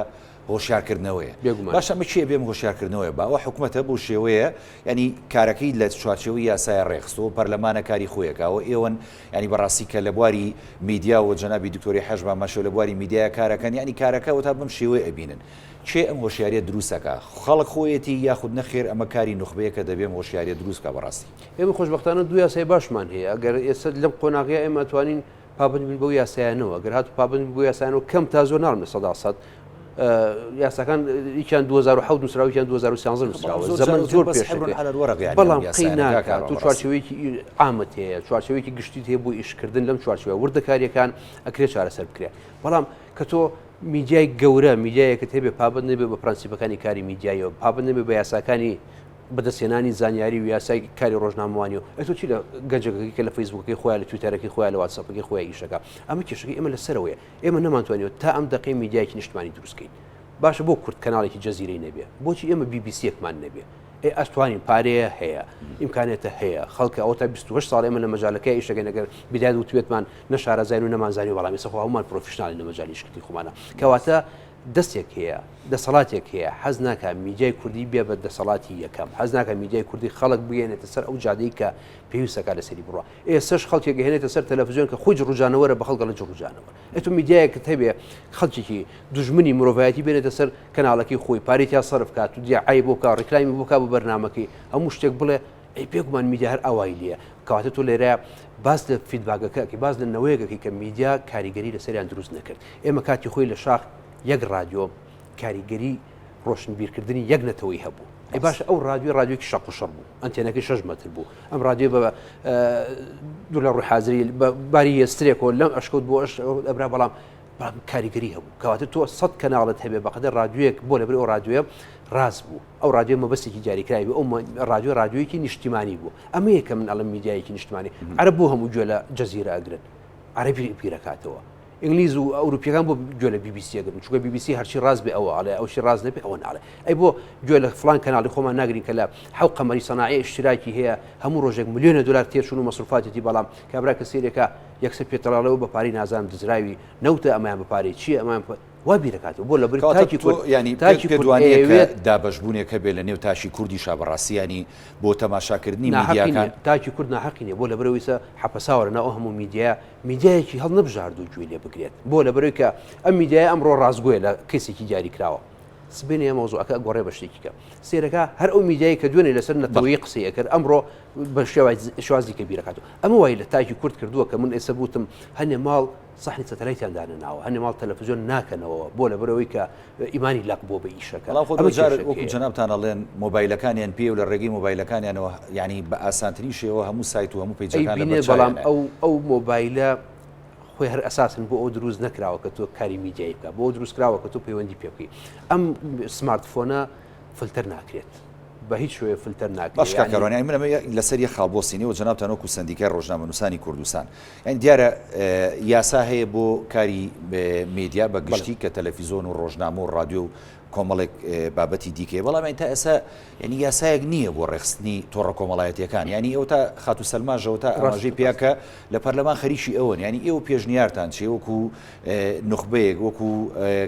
هۆشیارکردنەوەیە بێگومان. باشە ئەمە کێ بێم هۆشیارکردنەوەیە با ئەوە حکومەتە بەو شێوەیە یانی کارەکەی لە چوارچێوەی یاسایە ڕێکخستووە پەرلەمانە کاری خۆی ئەکا ئەوە ئێوەن یانی بەڕاستی کە لە بواری میدیا و جەنابی دکتۆر یەحیاش بە هەمان شێوە لە بواری میدیایا کارەکەن یانی کارەکە وەتا بەم شێوەیە ئەبینن کێ ئەم هۆشیاریە دروست ئەکا خەڵک خۆیەتی یاخود نەخێر ئەمە کاری نوخبەیە کە دەبێ ئەم هۆشیاریە دروست کا بەڕاستی. ئێمە خۆشبەختانە دوو یاسای باشمان هەیە ئەگەر ئێستا لەم قۆناغەیە ئێمە ئەتوانین پابەند بین بەو یاسایانەوە گەر هاتوو پابەند بین بەو یاسایانەوە کەم تا زۆر ناڵێم 100% یاساکان یکیان 2007 نووسراوە یکیان 2013 نووسراوە زەمەن زۆر بەس پێش حبر على الورق یعنی بەڵام ئەم قەی یاسایانە کاک ناکات کاروان تو بەڕاستی. چوارچێوەیەکی عامت هەیە چوارچێوەیەکی گشتیت هەیە بۆ ئیشکردن لەم چوارچێوە وردەکاریەکان ئەکرێ چارەسەر بکرێت بەڵام کە تۆ میدیای گەورە میدیایەکت هەبێ پابەند نەبێ بە پرەنسیپەکانی کاری میدیاییەوە پابەند نەبێ بە یاساکانی بەدەستهێنانی زانیاری و یاسای کاری ڕۆژنامەوانی و ئەی تۆ چی لە گەنجەکەی کە لە فەیسبوکەکەی خۆیان لە تویتەرەکەی خۆیان لە واتساپەکەی خۆیان ئیشەکە ئەمە کێشەکەی ئێمە لەسەرەوەیە ئێمە نەمانتوانیوە تا ئەم دەقەی میدیایەکی نیشتمانی دروست کەین باشە بۆ کورد کەناڵێکی جەزیرەی نەبێ بۆچی ئێمە بی بی سیەکمان نەبێ ئێ ئەتوانین پارەیە هەیە ئیمکانێتە هەیە خەڵکە ئەوە تا 28 ساڵ ئێمە لە مەجالەکەی ئیشەکەین ئەگەر بدایەت وتوێتمان نە شارەزاین و نەمانزانی بەڵام ئێستا خۆ هەموومان professional ین لە مەجالی ئیشکردنی خۆمانە کەواتە دەستێک هەیە، دەسەڵاتێک هەیە، حەز ناکا میدیای کوردی بێ بە دەسەڵاتی یەکەم، حەز ناکا میدیای کوردی خەڵک بگەیەنێتە سەر ئەو جادەی کە پێویستەکا لەسەری بڕوا. ئێستەش خەڵکێک ئەهێنێتە سەر تەلەفزیۆن کە خۆی جڕوجانەوەرە بە خەڵک ئەڵێ جڕوجانەوەر. ئەی تۆ میدیایەکت هەبێ خەڵکێکی دوژمنی مرۆڤایەتی بێنێتە سەر کەناڵەکەی خۆی، پارەی تیا سەرف کات و دیعای بۆ بکا، ڕیکلامی بۆ بکا بۆ بەرنامەکەی، هەموو شتێک بڵێ، ئەی بێگومان میدیا هەر ئاوای لێیە. کەواتە تۆ لێرە باس لە feedback ەکە ئەکەی، باس لە نەوەیەک ئەکەی کە میدیا کاریگەری لەسەریان دروست نەکرد. ئێمە کاتی خۆی لە شاخ یەک ڕادیۆ کاریگەری ڕۆشنبیرکردنی یەک نەتەوەی هەبوو. ئەی باشە ئەو ڕادیۆ ڕادیۆکی شەق و شڕ بوو، ئەنتێنەکەی شەش مەتر بوو، ئەم ڕادیۆ بە دوور لە ڕووی حازری بە باری یەسترێکەوە لەم ئەشکەوت بۆ ئەش ئەبرا بەڵام بەڵام کاریگەری هەبوو. کەواتە تۆ سەد کەناڵت هەبێ بەقەدەر ڕادیۆیەک بۆ لەبەر ئەو ڕادیۆیە ڕاست بوو. ئەو ڕادیۆ مەبەستێکی دیاریکراوی بوو، ئەو ڕادیۆ ڕادیۆیەکی نیشتیمانی بوو. ئەمەیە کە من ئەڵێم میدیایەکی نیشتمانی. عەرەب بۆ هەموو گوێ لە جەزیرە ئەگرن؟ عەرەبی بیرەکاتەوە. ئینگلیز و ئەوروپیەکان بۆ گوێ لە بی بی سی ئەگرن؟ چونکە بی بی سی هەرچی ڕاست بێ ئەوە ئەڵێ، ئەوشی ڕاست نەبێ ئەوە ناڵێ. ئەی بۆ گوێ لە فڵان کەناڵی خۆمان ناگرین کە لە حەو قەمەری سەناعی ئیشتراکی هەیە، هەموو ڕۆژێک ملیۆنە دۆلار تێچوون و مەسروفاتێتی، بەڵام کابرا کە سەیرێکا یەکسەر پێتەڵاڵەوە بە پارەی نازانم دزراوی نەوتە، ئەمەیان بە پارەی چییە، ئەمەیان وا بیرەکاتەوە بۆ لەبری کەواتە تاکی تۆ کورد یانی پێت تاکی پێت کورد وانییە کە ئەیەوێت دابەشبوونێک هەبێ لە نێو تاکی کوردیشا بەڕاستی یانی بۆ تەماشاکردنی ناحەقی میدیاکان؟ نییە تاکی کورد ناحەقی نییە بۆ لەبەرئەوەی ئیستا حەپەساوە لەناو ئەو هەموو میدیایە میدیایەکی هەڵنەبژاردوو گوێی لێ بگرێت بۆ لەبەرئەوەی کە ئەم میدیایە ئەمڕۆ ڕاستگۆیە لە کەیسێکی دیاریکراوە سبەینێ مەوزوعەکە ئەگۆڕێ بە شتێکی کە سەیرەکە هەر ئەو میدیای کە دوێنێ لەسەر نەتەوەیی قسەی ئەکرد ئەمڕۆ بە شێوازی کە بیرەکاتەوە ئەمە وای لە تاکی کورد کردووە کە من ئێستا بوتم هەنێ ماڵ سەحنی سەتەلایتیان دانەناوە هەنێ ماڵ تەلەفزیۆن ناکەنەوە بۆ لەبەرئەوەی کە ئیمانی لەق بووە بە ئیشەکە بەڵام خۆ ئەمە جار کێشەکەیە. وەکو جەنابتان ئەڵێن مۆبایلەکانیان پێیە و لە ڕێگەی مۆبایلەکانیانەوە یانی بە ئاسانترین شێوە هەموو سایت و هەموو پەیجەکان لە ئەیبینێ بەر بەڵام چاویانە. ئەو ئەو مۆبایلە. خۆی هەر ئەساسن بۆ ئەو دروست نەکراوە کە تۆ کاری میدیایی بکە، بۆ ئەو دروست کراوە کە تۆ پەیوەندی پێ بکەی. ئەم سمارتفۆنە فلتەر ناکرێت. بە هیچ شێوەیە فلتەر ناکرێت. باش کاک کاروان یانی من ئەمە لەسەر یەک خاڵ بوەستینەوە جەنابتان وەکو سەندیکای ڕۆژنامەنووسانی کوردستان یانی دیارە یاسا هەیە بۆ کاری مێدیا بە گشتی کە تەلەفیزۆن و ڕۆژنامە و ڕادیۆ و کۆمەڵێک بابەتی دیکەیە بەڵام یانی تا ئێستا یانی یاسایەک نییە بۆ ڕێکخستنی تۆڕە کۆمەڵایەتیەکان یانی ئەو تا خاتوو سەلماژەوە تا ئاماژەی پیا کە لە پەرلەمان خەریکی ئەوەن یانی ئێوە پێشنیارتان چیە وەکو نوخبەیەک وەکو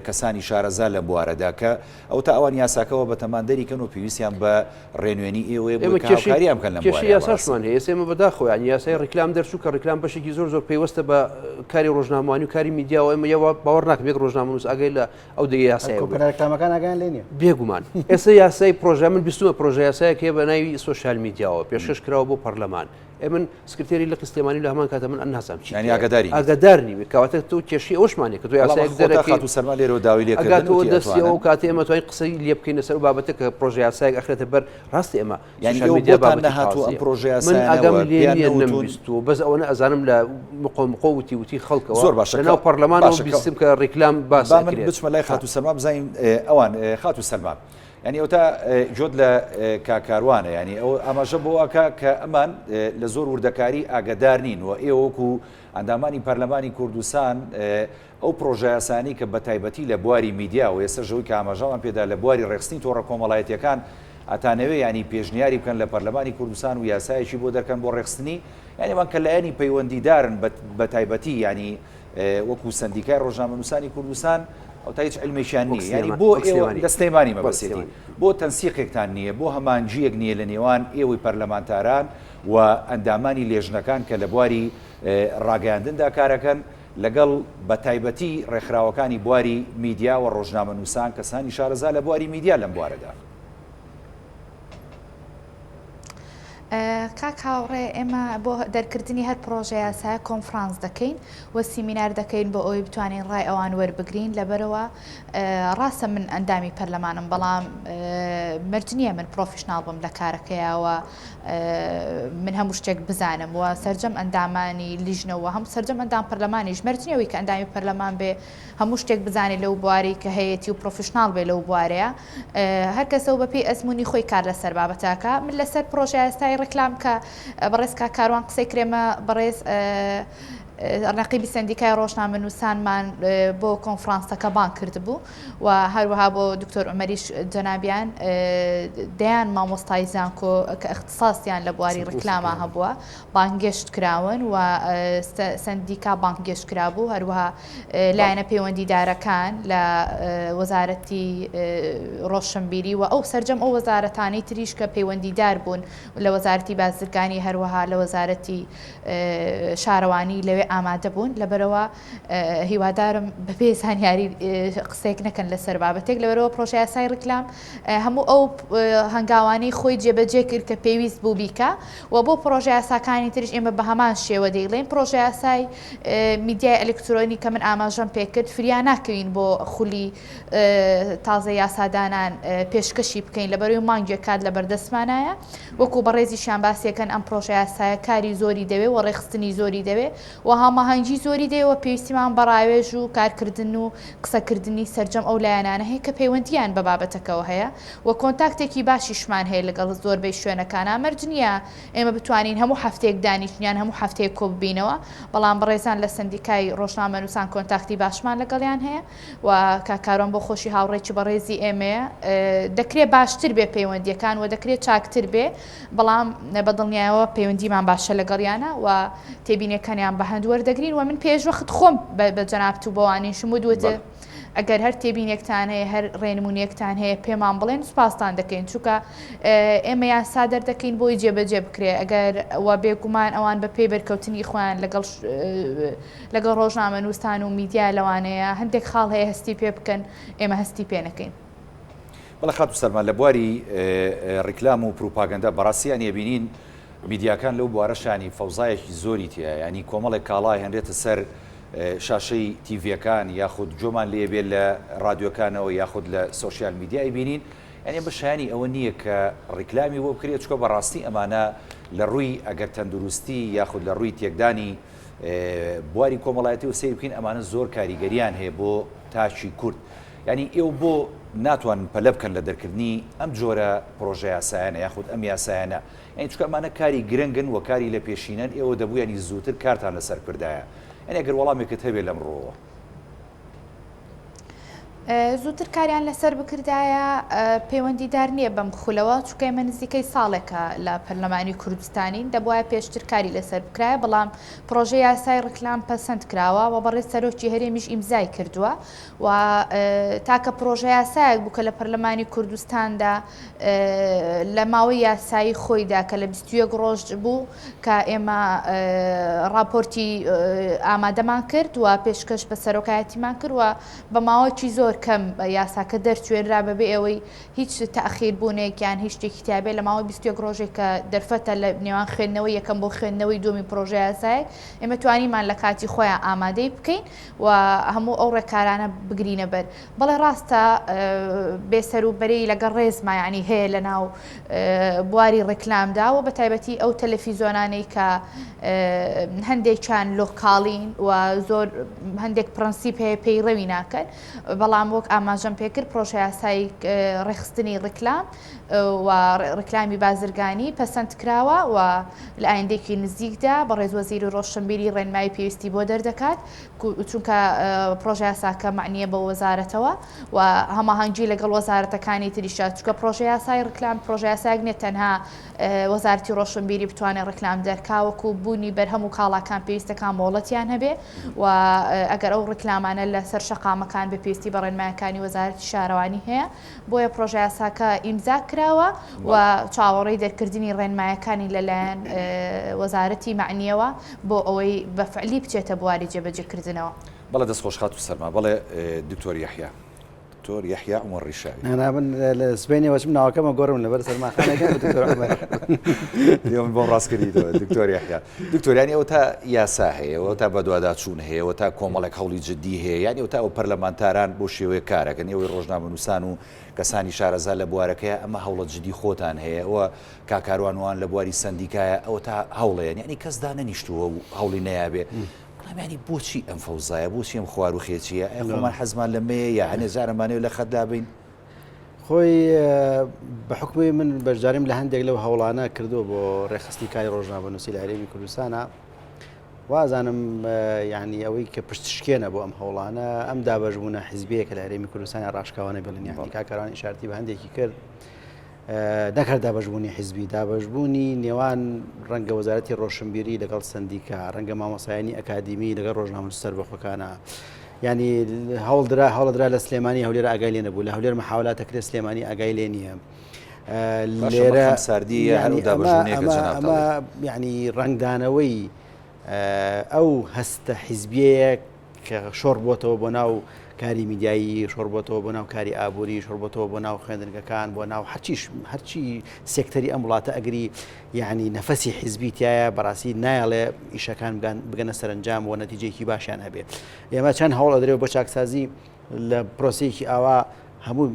کەسانی شارەزا لەم بوارەدا کە ئەو تا ئەوان یاساکەوە بەتەمان دەریکەن و پێویستیان بە ڕێنوێنی ئێوەیە بۆ ئێمە کە کێشەی هاوکاریان بکەن لەم کێشەی بوارەیا بەڕاستی. یاساشمان هەیە ئێستا ئێمە بەداخەوە یانی یاسای ڕیکلام دەرچوو کە ڕیکلام بەشێکی زۆر زۆر پەیوەستە بە کاری ڕۆژنامەوانی و کاری میدیاوە ئێمە یەوە باوەڕ ناکەم یەک ڕۆژنامەنووس ئاگای لە ئەو دە یاسایە بێت. کۆمپانیا ڕیکلامەکان ئاگایان لێ نییە. بێگومان ئێستا یاسای پرۆژە من بیستومە پرۆژە یاسایەک هەیە بە ناوی سۆشیال میدیاوە پێشکەش کراوە بۆ پەرلەمان ئێ من سکرتێری لقی سلێمانی لە هەمان کاتە من نازانم چی یانی ئاگاداری نیت. ئاگادار نیم کەواتە تۆ کێشەی ئەوەشمان هەیە کە تۆ بەڵام یاسایەک خۆتا دەرەکەی خاتوو سەلما لێرەوە داوای لێ کردن ئەگاتەوە وتی دەستی ئەو ئەتوانن کاتەی ئێمە توانین قسەی لێ بکەین لەسەر ئەو بابەتە کە پرۆژە یاسایەک ئەخرێتە بەر ڕاستە ئێمە یانی سۆشیال ئێوە میدیا بۆتان بابەتی نەهاتوو ئەم تازەیە پرۆژە من یاسایانەوە ئاگام لێ پێیان نییە نەوتوون؟ نەمبیستووە بەس ئەوەنە ئەزانم لە مقۆ مقۆ وتی وتی خەڵکەوە زۆر باشە لە کە ناو پەرلەمانەوە باشە کە بیستم کە ڕیکلام باس با من ئەکرێت بچمە لای خاتوو سەلما بزانین ئەوان خاتوو سەلما یانی ئەوتا گوێت لە کاک کاروانە یانی ئەو ئاماژە بۆ ئەکا کە ئەمان لە زۆر وردەکاری ئاگەدار نین و ئێوە وەکو ئەندامانی پەرلەمانی کوردستان ئەو پرۆژەیاسانی کە بە تایبەتی لە بواری میدیا و ئێستاش ئەوەی کە ئاماژەمان پێدا لە بواری ڕێکخستنی تۆڕە کۆمەڵایەتیەکان ئەتانەوێ یانی پێشنیاری بکەن لە پەرلەمانی کوردستان و یاسایەکی بۆ دەرکەن بۆ ڕێکخستنی یانی ئەوان کە لایەنی پەیوەندیدارن بە تایبەتی یانی وەکو سەندیکای ڕۆژنامەنووسانی کوردستان ئەو تا هیچ علمێکیان نییە یانی بۆ ئێوە لە سلێمانی مەبەستێتی بۆ تەنسیقێکتان نییە بۆ هەمانگییەک نییە لە نێوان ئێوەی پەرلەمانتاران و ئەندامانی لێژنەکان کە لە بواری ڕاگەیاندندا کارەکەن لەگەڵ بە تایبەتی ڕێکخراوەکانی بواری میدیا و ڕۆژنامەنووسان کەسانی شارەزا لە بواری میدیا لەم بوارەدا. کاک هاوڕێ ئێمە بۆ دەرکردنی هەر پڕۆژە یاسایە کۆنفرانس دەکەین و سیمینار دەکەین بۆ ئەوەی بتوانین ڕای ئەوان وەربگرین لەبەرەوە ڕاستە من ئەندامی پەرلەمانم بەڵام مەرج نییە من professional بم لە کارەکەیەوە من هەموو شتێک بزانم و سەرجەم ئەندامانی لیژنەوە هەم سەرجەم ئەندام پەرلەمانیش مەرج نییە ئەوەی کە ئەندامی پەرلەمان بێ هەموو شتێک بزانێت لەو بوارەی کە هەیەتی و professional بێ لەو بوارەیە هەر کەسە و بەپێی ئەزموونی خۆی کار لەسەر بابەتەکە من لەسەر پرۆژە یاسای ڕیکلام کە بەڕێز کاک کاروان قسەی کرێمە بەڕێز ڕەقیبی سەندیکای ڕۆژنامەنووسانمان بۆ کۆنفرانسەکە بانگ کردبوو و هەروەها بۆ دکتۆر عومەریش جەنابیان دەیان مامۆستای زانکۆ کە اختصاصیان لە بواری ڕیکلاما هەبووە بانگێشت کراون و سەندیکا بانگێشت کرابوو هەروەها لایەنە پەیوەندیدارەکان لە وەزارەتی ڕۆشنبیری و ئەو سەرجەم ئەو وەزارەتانەی تریش کە پەیوەندیدار بوون لە وەزارەتی بازرگانی هەروەها لە وەزارەتی شارەوانی لەوێ ئامادە بوون لەبەرەوە هیوادارم بەبێ زانیاری قسەیەک نەکەن لەسەر بابەتێک لەبەرەوە پرۆژە یاسای ڕیکلام هەموو ئەو هەنگاوانەی خۆی جێبەجێ کرد کە پێویست بوو بیکا و بۆ پرۆژە یاساکانی تریش ئێمە بە هەمان شێوە دەیڵێین پرۆژە یاسای میدیای ئەلکترۆنی کە من ئاماژەم پێکرد فریا ناکەوین بۆ خولی تازە یاسادانان پێشکەشی بکەین لەبەرەوەی مانگێک کات لە بەردەستمانایە وەکو بەڕێزیشیان باسیەکەن ئەم پرۆژە یاسایە کاری زۆری دەوێ و ڕێکخستنی زۆری دەوێ و هاماهەنگی زۆری دەوێ و پێویستیمان بە ڕاوێژ و کارکردن و قسەکردنی سەرجەم ئەو لایەنانە هەیە کە پەیوەندییان بە بابەتەکەوە هەیە و کۆنتاکتێکی باشیشمان هەیە لەگەڵ زۆربەی شوێنەکانا مەرج نییە ئێمە بتوانین هەموو هەفتەیەک دانیشین یان هەموو هەفتەیەک کۆببینەوە بەڵام بەڕێزان لە سەندیکای ڕۆژنامەنووسان کۆنتاکتی باشمان لەگەڵیان هەیە و کاک کاروان بۆ خۆشی هاوڕێکی بەڕێزی ئێمەیە دەکرێ باشتر بێ پەیوەندیەکان و دەکرێت چاکتر بێ بەڵام بە دڵنیایەوە پەیوەندیمان باشە لەگەڵیانە و تێبینیەکانیان بە هەند وەردەگرین و من پێش وەخت خۆم بە جەنابت و بەوانیشم وت وت ئەگەر هەر تێبینێکتان هەیە هەر ڕێنمونیەکتان هەیە پێمان بڵێن سوپاستان دەکەین چونکە ئێمە یاسا دەردەکەین بۆی جێبەجێ بکرێ ئەگەر و بێگومان ئەوان بە پێی بەرکەوتنی خۆیان لەگەڵ لەگەڵ ڕۆژنامەنووسان و میدیا لەوانەیە هەندێک خاڵ هەیە هەستی پێ بکەن ئێمە هەستی پێ نەکەین. بەڵێ خاتوو سەلما لە بواری ڕیکلام و پروپاگەندە بەڕاستی یانی ئەبینین میدیاکان لەو بوارەش یانی فەوزایەکی زۆری تیایە یانی کۆمەڵێک کاڵا هێنرێتە سەر شاشەی تیڤیەکان یاخود جۆمان لێ بێ لە ڕادیۆکانەوە یاخود لە سۆشیال میدیا ئەیبینین یانی ئەمە شایانی ئەوە نییە کە ڕیکلامی بۆ بکرێت چونکە بەڕاستی ئەمانە لە ڕووی ئەگەر تەندروستی یاخود لە ڕووی تێکدانی. بواری کۆمەڵایەتی و سەیر بکەین ئەمانە زۆر کاریگەریان هەیە بۆ تاکی کورد یانی ئێوە بۆ ناتوانن پەلە بکەن لە دەرکردنی ئەم جۆرە پرۆژە یاسایانە یاخود ئەم یاسایانە یانی چونکە ئەمانە کاری گرنگن و کاری لە پێشینەن ئێوە دەبوو یانی زووتر کارتان لەسەر بکردایە یانی ئەگەر وەڵامێکت هەبێ لەم ڕووەوە. زووتر کاریان لەسەر بکردایە پەیوەندیدار نییە بەم خولەوە چونکە ئێمە نزیکەی ساڵێکە لە پەرلەمانی کوردستانین دەبواە پێشتر کاری لەسەر بکرایە بەڵام پرۆژە یاسای ڕکلام پەسەند کراوە و بەڕێز سەرۆکی هەرێمیش ئیمزای کردووە و تاکە پرۆژە یاسایەک بوو کە لە پەرلەمانی کوردستاندا لە ماوەی یاسایی خۆیدا کە لە 21 ڕۆژ بوو کە ئێمە ڕاپۆرتی ئامادەمان کرد و پێشکەش بە سەرۆکایەتیمان کرد و بە ماوەکی زۆر کەم یاساکە دەرچوێنرا بەبێ ئەوەی هیچ تاخیر بوونێک یان هیچ شتێکی تیابێ لە ماوەی 21 ڕۆژێک کە دەرفەتە لە نێوان خوێندنەوەی یەکەم بۆ خوێندنەوەی دووەمی پرۆژە یاسایەک ئێمە توانیمان لە کاتی خۆیان ئامادەی بکەین و هەموو ئەو ڕێکارانە بگرینە بەر. بەڵێ ڕاستە بێسەروبەری لەگەڵ ڕێزما یانی هەیە لە ناو بواری ڕێکلامدا و بە تایبەتی ئەو تەلەفیزۆنانەی کە هەندێکیان لۆکاڵین و زۆر هەندێک پرەنسیپ هەیە پەیڕەوی ناکەن بەڵام وەک ئاماژەم پێکرد پرۆژە یاسای ڕێکخستنی ڕیکلام و ڕیکلامی بازرگانی پەسەند کراوە و لە ئایندێکی نزیکدا بەڕێز وەزیری ڕۆشنبیری ڕێنمایی پێویستی بۆ دەردەکات چونکە پرۆژەیاساکە مەعنیە بە وەزارەتەوە و هەماهەنگی لەگەڵ وەزارەتەکانی تریشە چونکە پرۆژەیاسای ڕکلام پرۆژەیاسایەک نیە تەنها وەزارەتی ڕۆشنبیری بتوانێت ڕکلام دەرکا وەکو بوونی بەرهەم و کاڵاکان پێویستەکان مۆڵەتیان هەبێ و ئەگەر ئەو ڕکلامانە لەسەر شەقامەکان بە پێویستی بە ڕێنمایەکانی وەزارەتی شارەوانی هەیە بۆیە پرۆژەیاساکە ئیمزا کراوە و چاوەڕێی دەرکردنی ڕێنمایەکانی لەلایەن وەزارەتی مەعنیەوە بۆ ئەوەی بە فعلی بچێتە بواری جێبەجێکردنەوە. بەڵێ دەست خۆش خاتوو سەلما. بەڵێ دکتۆر یەحیا. دکتۆر یەحیا عومەر ڕیشاوی. نا نا من لە سبەینێوە چم ناوەکەمە گۆڕم لەبەر سەلما خانەکە بە دکتۆر عومەر. لێم بۆم ڕاست کردیتەوە دکتۆر یەحیا. دکتۆر یانی ئەوە تا یاسا هەیە ئەوە تا بەدواداچوون هەیە ئەوە تا کۆمەڵێک هەوڵی جدی هەیە یانی ئەوە تا ئەو پەرلەمانتاران بۆ شێوەیەک کارەکەن ئێوەی ڕۆژنامەنووسان و کەسانی شارەزا لە بوارەکەیە ئەمە هەوڵە جدی خۆتان هەیە ئەوە کاک کاروان وان لە بواری سەندیکایە ئەوە تا هەوڵەیەن یانی کەس دانەنیشتووە و هەوڵی نەیابێ بەڵام یانی بۆچی ئەم فەوزایە بۆچی ئەم خوار و خێچیە ئەی خۆمان حەزمان لەمەیە یا هەنێ جارەمانەوە لە خەت لابین خۆی بە حکومی من بەشداریم لە هەندێک لەو هەوڵانە کردو بۆ ڕێکخستنی کاری ڕۆژنامەنووسی لە هەرێمی کوردستانە وازانم یعنی ئەوەی کە پشت شکێنە بۆ ئەم هەوڵانە ئەم دابەشبوونە حیزبیە کە لە هەرێمی کوردستانی ڕاشکاوانە بڵێن یعنی کاکەران ئیشارتی بە هەندێکی کرد نەک هەر دابەشبوونی حیزبی، دابەشبوونی نێوان ڕەنگە وەزارەتی ڕۆشنبیری لەگەڵ سەندیکا، ڕەنگە مامۆستایانی ئەکادیمی لەگەڵ ڕۆژنامەنووسە سەربەخۆکانە. یعنی هەوڵدرا هەوڵدرا لە سلێمانی هەولێر ئاگای لێ نەبوو لە هەولێر محاولات دەکرێت سلێمانی ئاگای لێ نییە. لێرە ساردی ئەمە یعنی ڕەنگدانەوەی ئەو هەستە حیزبیەیە کە شۆڕ بۆتەوە بۆ ناو کاری میدیایی، شۆڕ بۆتەوە بۆ ناو کاری ئابووری، شۆڕ بۆتەوە بۆ ناو خوێندنگەکان، بۆ ناو هەرچیش هەرچی سێکتەری ئەم وڵاتە ئەگری یعنی نەفەسی حیزبی تایە بەڕاستی نایەڵێ ئیشەکان بگەنە سەرنجام و نەتیجەیەکی باشیان هەبێ. ئێمە چەند هەوڵ ئەدرێ بۆ چاکسازی لە پرۆسەیەکی ئاوا هەموو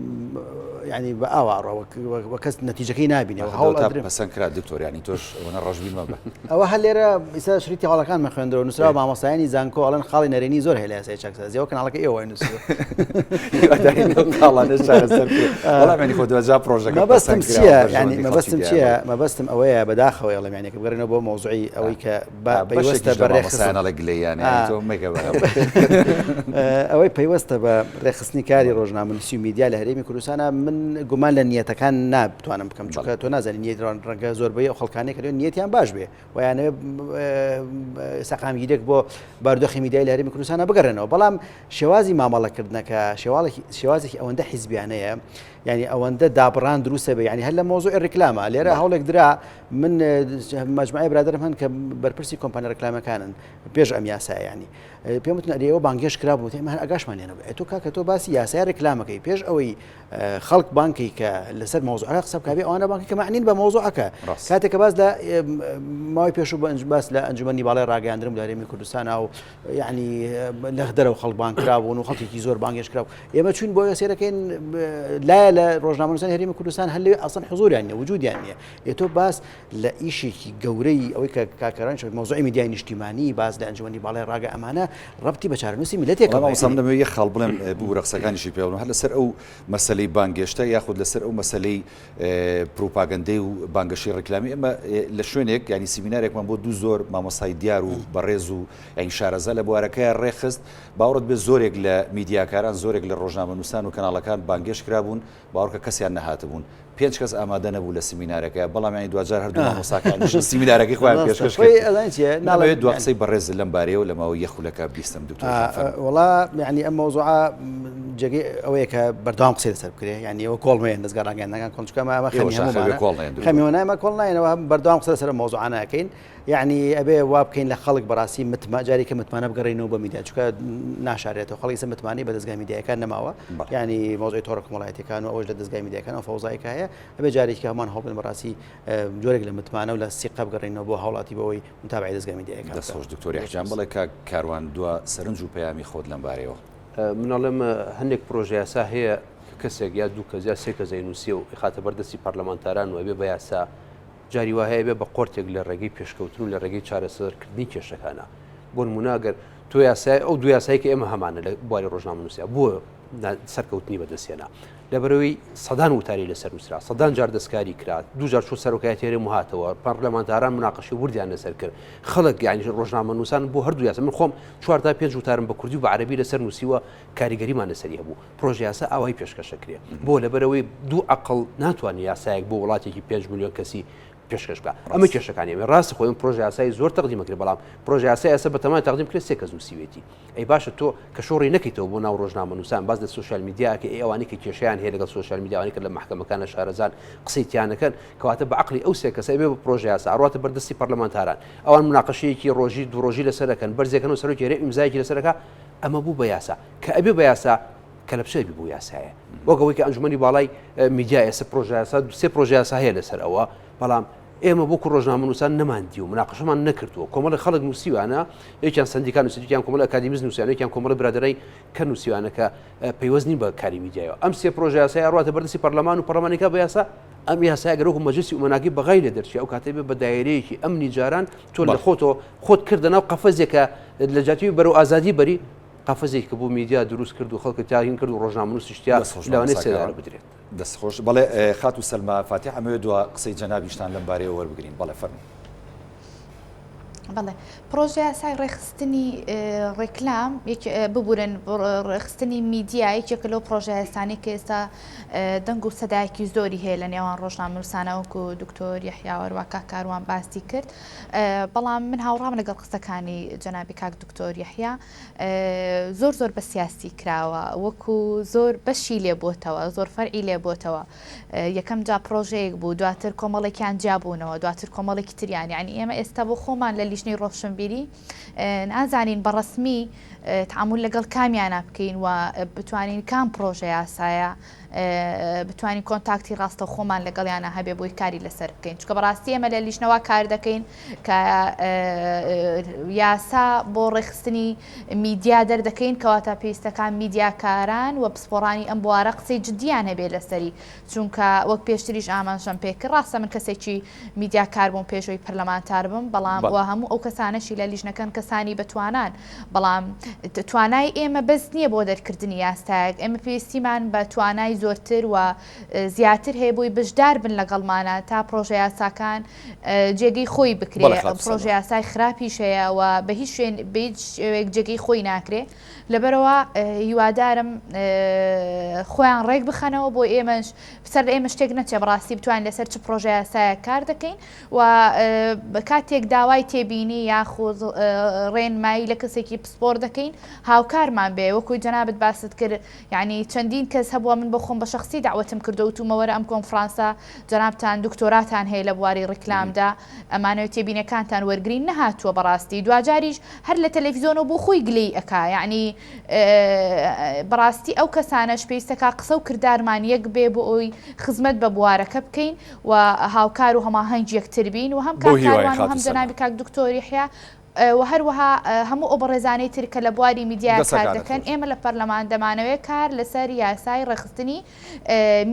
ینی بە ئاوا ڕەوە کەس نەتیجەکەی نبینەوە هەوڵ پەسەند کرا دکتۆر ینی تۆش ئەوەنە ڕەشبین مەبە ئەوە هەر لێرە ئیستا شریتی هەواڵەکان مەخوێندرەوە نووسراوە مامۆستایانی زانکۆ ئەڵێن خاڵی نەرێنی زۆر هەیە لە یاسای چاکسازیەوە کەناڵەکە ئێوە نووسیوە خاڵانە چارەسەر بکرێت بەڵام ینی خۆ دواجار پرۆژەکە مەبەستم چییە ینی مەبەستم چییە مەبەستم ئەوەیە بەداخەوە ئەڵێم یعنی کە بگەڕێنەوە بۆ مەوزوعی ئەوەی کە پەیوەستە بە ڕێکخستن ئەوەی پەیوەستە بە ڕێکخستنی کاری ڕۆژنامەنووسی و میدیا لە هەرێمی کوردستانە من گومان لە نیەتەکان نابتوانم بکەم چونکە تۆ نازانی نیەت ڕەنگە زۆربەی ئەو خەڵکانێک کە نیەتیان باش بێ و یانەوێ سەقامگیرێک بۆ بارودۆخی میدیای لە هەرێمی کوردستانە بگەڕێنەوە بەڵام شێوازی مامەڵەکردنەکە شێوازێکی ئەوەندە حیزبیانەیە یعنی ئەوەندە دابڕان دروستە بێ یعنی هەر لە مۆزوعی ڕیکلامە لێرە هەوڵێک درا من مەجموعەی برادەرم هەن کە بەرپرسی کۆمپانیا ڕیکلامەکانن پێش ئەم یاسایە ینی پێم وتن ئەرێ ئێوە بانگهێشت کرابوو ئێمە هەر ئاگاشمان لێ نەبوو تۆ کاکە تۆ باسی یاسای ڕیکلامەکەی پێش ئەوەی خەڵک بانکی کە لەسەر مەوزوعەکە قسە بکە بێ ئەوانە بانکی کە مەعنین بە مەوزوعەکە کاتێک کە باس لە ماوەی پێشوو بە باس لە ئەنجومەنی باڵای ڕاگەیاندنم لە هەرێمی کوردستان و یعنی لە دەرەوە خەڵک بانگ کرابوون و خەڵکێکی زۆر بانگێش کرا ئێمە چوین بۆ سێرەکەین لایە لە ڕۆژنامەنووسانی هەرێمی کوردستان هەر لەوێ ئەسڵەن حزوریان نیە وجودیان نییە ئێ تۆ باس لە ئیشێکی گەورەی ئەوەی کە کاک کاروان شەوی مەوزوعی میدیای نیشتیمانی باس لە ئەنجومەنی باڵای ڕاگە ئەمانە ڕەبتی بە چارەنووسی میللەتێکەوە وەڵا مامۆستا من دەمەوێت یەک خاڵ بڵێم ببورە قسەکانیشی پێ بڵێم هەر لەسەر ئەو مەسەلەی بانگێشتە یاخود لەسەر ئەو مەسەلەی پروپاگەندەی و بانگەشەی ڕیکلامی ئێمە لە شوێنێک یانی سیمینارێکمان بۆ دوو زۆر مامۆستای دیار و بەڕێز و یانی شارەزا لە بوارەکەیا ڕێکخست باوەڕت بێ زۆرێک لە میدیاکاران زۆرێک لە ڕۆژنامەنووسان و کەناڵەکان بانگێشت کرابوون باوەڕکە کەسیان نەهاتبوون پێنج کەس ئامادە نەبوو لە سیمینارەکە بەڵام یانی دواجار هەردوو مامۆستاکانیش سیمینارەکەی خۆیان پێشکەش کرد ناڵێت دوا قسەی بەڕێز لەم بارەیەوە لە ماوەی یەک خولەکە بیستم دکتۆر وەڵا یعنی ئەم مەوزوعە جێگەی ئەوەیە کە بەردەوام قسەی لەسەر بکرێ یعنی ئەوە کۆڵ مەیەن دەزگا ڕاگەیاندنەکان کۆڵ چونکە ئەمە خەمی هەموومانە خەمی هەموومانە کۆڵ نایەنەوە بەردەوام قسە لەسەر ئەم مەوزوعانە ئەکەین یەعنی ئەبێ وا بکەین لە خەڵک بەڕاستی متما جارێکە متمانە بگەڕێینەوە بە میدیا چونکە ناشارێتەوە خەڵک ئێستا متمانەی بە دەزگای میدیایەکان نەماوە یعنی مەوزوعی تۆڕە کۆمەڵایەتیەکان و ئەوەش لە دەزگای میدیاکان ئەو فەوزایەکە هەیە ئەبێ جارێکی هەمان هەوڵ بەڕاستی جۆرێک لە متمانە و لە سیقە بگەڕێینەوە بۆ هاوڵاتی بەوەی متابعەی دەزگای میدیایەکان دەست خۆش دکتۆر یەحیان بڵێ کاک کاروان دوا سەرنج و پەیامی خۆت لەم بارەیەوە. من ئەڵێم هەندێک پرۆژە یاسا هەیە کە کەسێک یا دوو کەس یا سێ کەس ئەینووسێ و ئەیخاتە بەر دەستی پەرلەمانتاران و ئەبێ بە یاسا جاری وا هەیە بێ بە قۆرتێک لە ڕێگەی پێشکەوتن و لە ڕێگەی چارەسەرکردنی کێشەکانە. بۆ نموونە ئەگەر تۆ یاسای ئەو دوو یاسای کە ئێمە هەمانە لە بواری ڕۆژنامەنووسیا بۆ سەرکەوتنی بەدەستهێنا لەبەرەوەی سەدان وتاری لەسەر نووسرا سەدان جار دەستکاری کرا دوو جار چوو سەرۆکایەتی هەرێم و هاتەوە پەرلەمانتاران مناقەشەی وردیان لەسەر کرد خەڵک یانی ڕۆژنامەنووسان بۆ هەردوو یاسا من خۆم چوار تا پێنج وتارم بە کوردی و بە عەرەبی لەسەر نووسیوە کاریگەریمان لەسەری هەبوو پرۆژەیاسا ئاوای پێشکەش ئەکرێ بۆ لەبەرئەوەی دوو عەقڵ ناتوانێت یاسایەک بۆ وڵاتێکی 5 ملیۆن کەسی پێشکەش بکە ئەمە کێشەکانی ئێمە ڕاست خۆی پرۆژە یاسای زۆر تەقدیم کرد بەڵام پرۆژە یاسای ئێستا بە تەمای تەقدیم کرد سێ کەس نووسیوێتی ئەی باشە تۆ کە شۆڕی نەکەیتەوە بۆ ناو ڕۆژنامەنووسان باز لە social media کە ئەی ئەوانەی کە کێشیان هەیە لەگەڵ social media ئەوانەی کە لە مەحکەمەکان لە شارەزان قسەی تیانەکەن کەواتە بە عەقڵی ئەو سێ کەسە بێ بە پرۆژە یاسا ئەڕواتە بەردەستی پەرلەمانتاران ئەوان مناقەشەیەکی ڕۆژی دوو ڕۆژی لەسەر دەکەن بەرزێکەن و سەرۆکی هەرێم ئیمزایەکی لەسەر دەکا ئەمە بوو بە یاسا کە ئەبێ بە یاسا کەلەپچە ئەبی بۆ یاسایە وەک ئەوەی کە ئەنجومەنی باڵای میدیا ئێستا پرۆژە یاسا سێ پرۆژە یاسا هەیە لەسەر ئەوە بەڵام ئێمە وەکو ڕۆژنامەنووسان نەماندی و مناقەشەمان نەکردووە کۆمەڵی خەڵک نووسیوانە یەکیان سەندیکا نووسیان کۆمەڵی ئەکادیمیست نووسیانە یەکیان کۆمەڵی برادەرای کە نووسیوانە کە پەیوەست نین بە کاری میدیایەوە ئەم سێ پرۆژە یاسای ئەڕواتە بەردەستی پەرلەمان و پەرلەمانەکە بە یاسا ئەم یاسای گەر وەکو مەجلسی ئومەناکی بەغای لێ دەرچێ ئەو کاتەی بێ بە دایرەیەکی ئەمنی جاران تۆ لە خۆتەوە خۆت کردە ناو قەفەزێکە لە جاتی بەرەو ئازادی بەری قەفەزێک کە بۆ میدیا دروست کرد و خەڵکە تاهین کرد و ڕۆژنامەنووسیش تیا لەوانەیە سێدارە بدرێت. دەست خۆش. بەڵێ خاتوو سەلما فاتیح ئەمەوێت دوا قسەی جەنابیشتان لەم بارەیەوە وەربگرین. بەڵێ فەرموو. بەڵێ پڕۆژەیاسای ڕێکخستنی ڕێکلام ببورن ڕێکخستنی میدیا یەکێکە لەو پڕۆژەیاسانەی کە ئێستا دەنگ و سەدایەکی زۆری هەیە لە نێوان ڕۆژنامەنووسانە وەکو دکتۆر یەحیا وەروا کاک کاروان باسی کرد بەڵام من هاوڕام لەگەڵ قسەکانی جەنابی کاک دکتۆر یەحیا زۆر زۆر بە سیاسی کراوە وەکو زۆر بەشی لێ بۆتەوە زۆر فەرعی لێ بۆتەوە یەکەم جا پرۆژەیەک بوو دواتر کۆمەڵێکیان جیابوونەوە دواتر کۆمەڵێکی تریان یعنی ئێمە ئێستا بۆ خۆمان لە لیژنەی ڕۆشنبیری نازانین بە ڕەسمی تعامل لەگەڵ کامیانە بکەین و بتوانین کام پرۆژە یاسایە بتوانین contact ی ڕاستەوخۆمان لەگەڵیانە هەبێ بۆی کاری لەسەر بکەین چونکە بەڕاستی ئێمە لە لیژنەوە کار دەکەین کە یاسا بۆ ڕێکخستنی میدیا دەردەکەین کەواتە پێویستەکان میدیاکاران و پسپۆڕانی ئەم بوارە قسەی جدیان هەبێ لەسەری چونکە وەک پێشتریش ئاماژەم پێکرد ڕاستە من کەسێکی میدیاکار بووم پێشەوەی پەرلەمانتار بم بەڵام و هەموو ئەو کەسانەشی لە لیژنەکەن کەسانی بەتوانان بەڵام توانای ئێمە بەس نییە بۆ دەرکردنی یاسایەک، ئێمە پێویستیمان بە توانای زۆرتر و زیاتر هەیە بۆی بەشدار بن لەگەڵمانا تا پڕۆژە یاساکان جێگەی خۆی بکرێ، پڕۆژە یاسای خراپیش هەیە و بە هیچ شوێن بە هیچ شێوەیەک جێگەی خۆی ناکرێ، لەبەرئەوە هیوادارم خۆیان ڕێک بخەنەوە بۆ ئێمەش سەر لە ئێمە شتێک نەچێ بەڕاستی بتوانین لەسەر چ پڕۆژە یاسایەک کار دەکەین و کاتێک داوای تێبینی. تێبینی یاخود ڕێنمایی لە کەسێکی پسپۆر دەکەین هاوکارمان بێ وەکوی جەنابت باست کرد یانی چەندین کەس هەبووە من بۆ خۆم بە شەخسی دەعوەتم کردووە وتومە وەرە ئەم کۆنفرانسە جەنابتان دکتۆراتان هەیە لە بواری ڕیکلامدا ئەمانەوێت تێبینەکانتان وەرگرین نەهاتووە بەڕاستی دواجاریش هەر لە تەلەفیزۆنەوە بۆ خۆی گلەی ئەکا یعنی بەڕاستی ئەو کەسانەش پێویستەکە قسە و کردارمان یەک بێ بۆ ئەوی خزمەت بە بوارەکە بکەین و هاوکار و هەماهەنگ یەکتر بین و هەم کاک کاروان و هەم جەنابی کاک دکتۆر یەحیا و هەروەها هەموو ئەو بەڕێزانەی تر کە لە بواری میدیا کار دەکەن، ئێمە لە پەرلەمان دەمانەوێت کار لەسەر یاسای ڕێکخستنی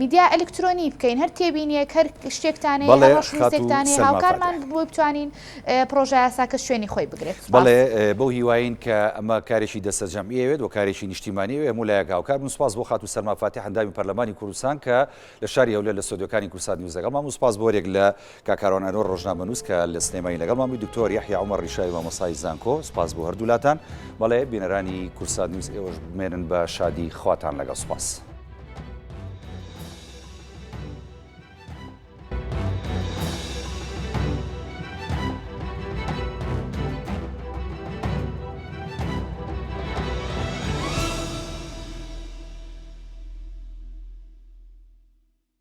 میدیا ئەلکترۆنی بکەین، هەر تێبینییەک، هەر شتێکتان هەیە، هەر ڕەشنووسێکتان هەیە، هاوکارمان بن بۆی بتوانین پڕۆژەیاساکە شوێنی خۆی بگرێت. سوپاس. بەڵێ، بەو هیوایەین کە ئەمە کارێکی دەستەجەمعی ئەوێت و کارێکی نیشتیمانی ئەوێت، هەموو لایەک هاوکار بن. سوپاس بۆ خاتوو سەلما فاتیح ئەندامی پەرلەمانی کوردستان کە لە شاری هەولێر لە ستۆدیۆکانی کوردسات نیوز لەگەڵمان بوو. سوپاس بۆ هەریەک لە کاک کاروان ئەنوەر ڕۆژنامەنووس کە لە سلێمانی لەگەڵمان بووی، دکتۆر یەحیا عومەر ڕیشاوی مامۆستای زانکۆ، سوپاس بۆ هەردوولاتان. بەڵێ بینەرانی کوردسات نیوز ئێوەش بمێنن بە شادی خواتان لەگەڵ. سوپاس.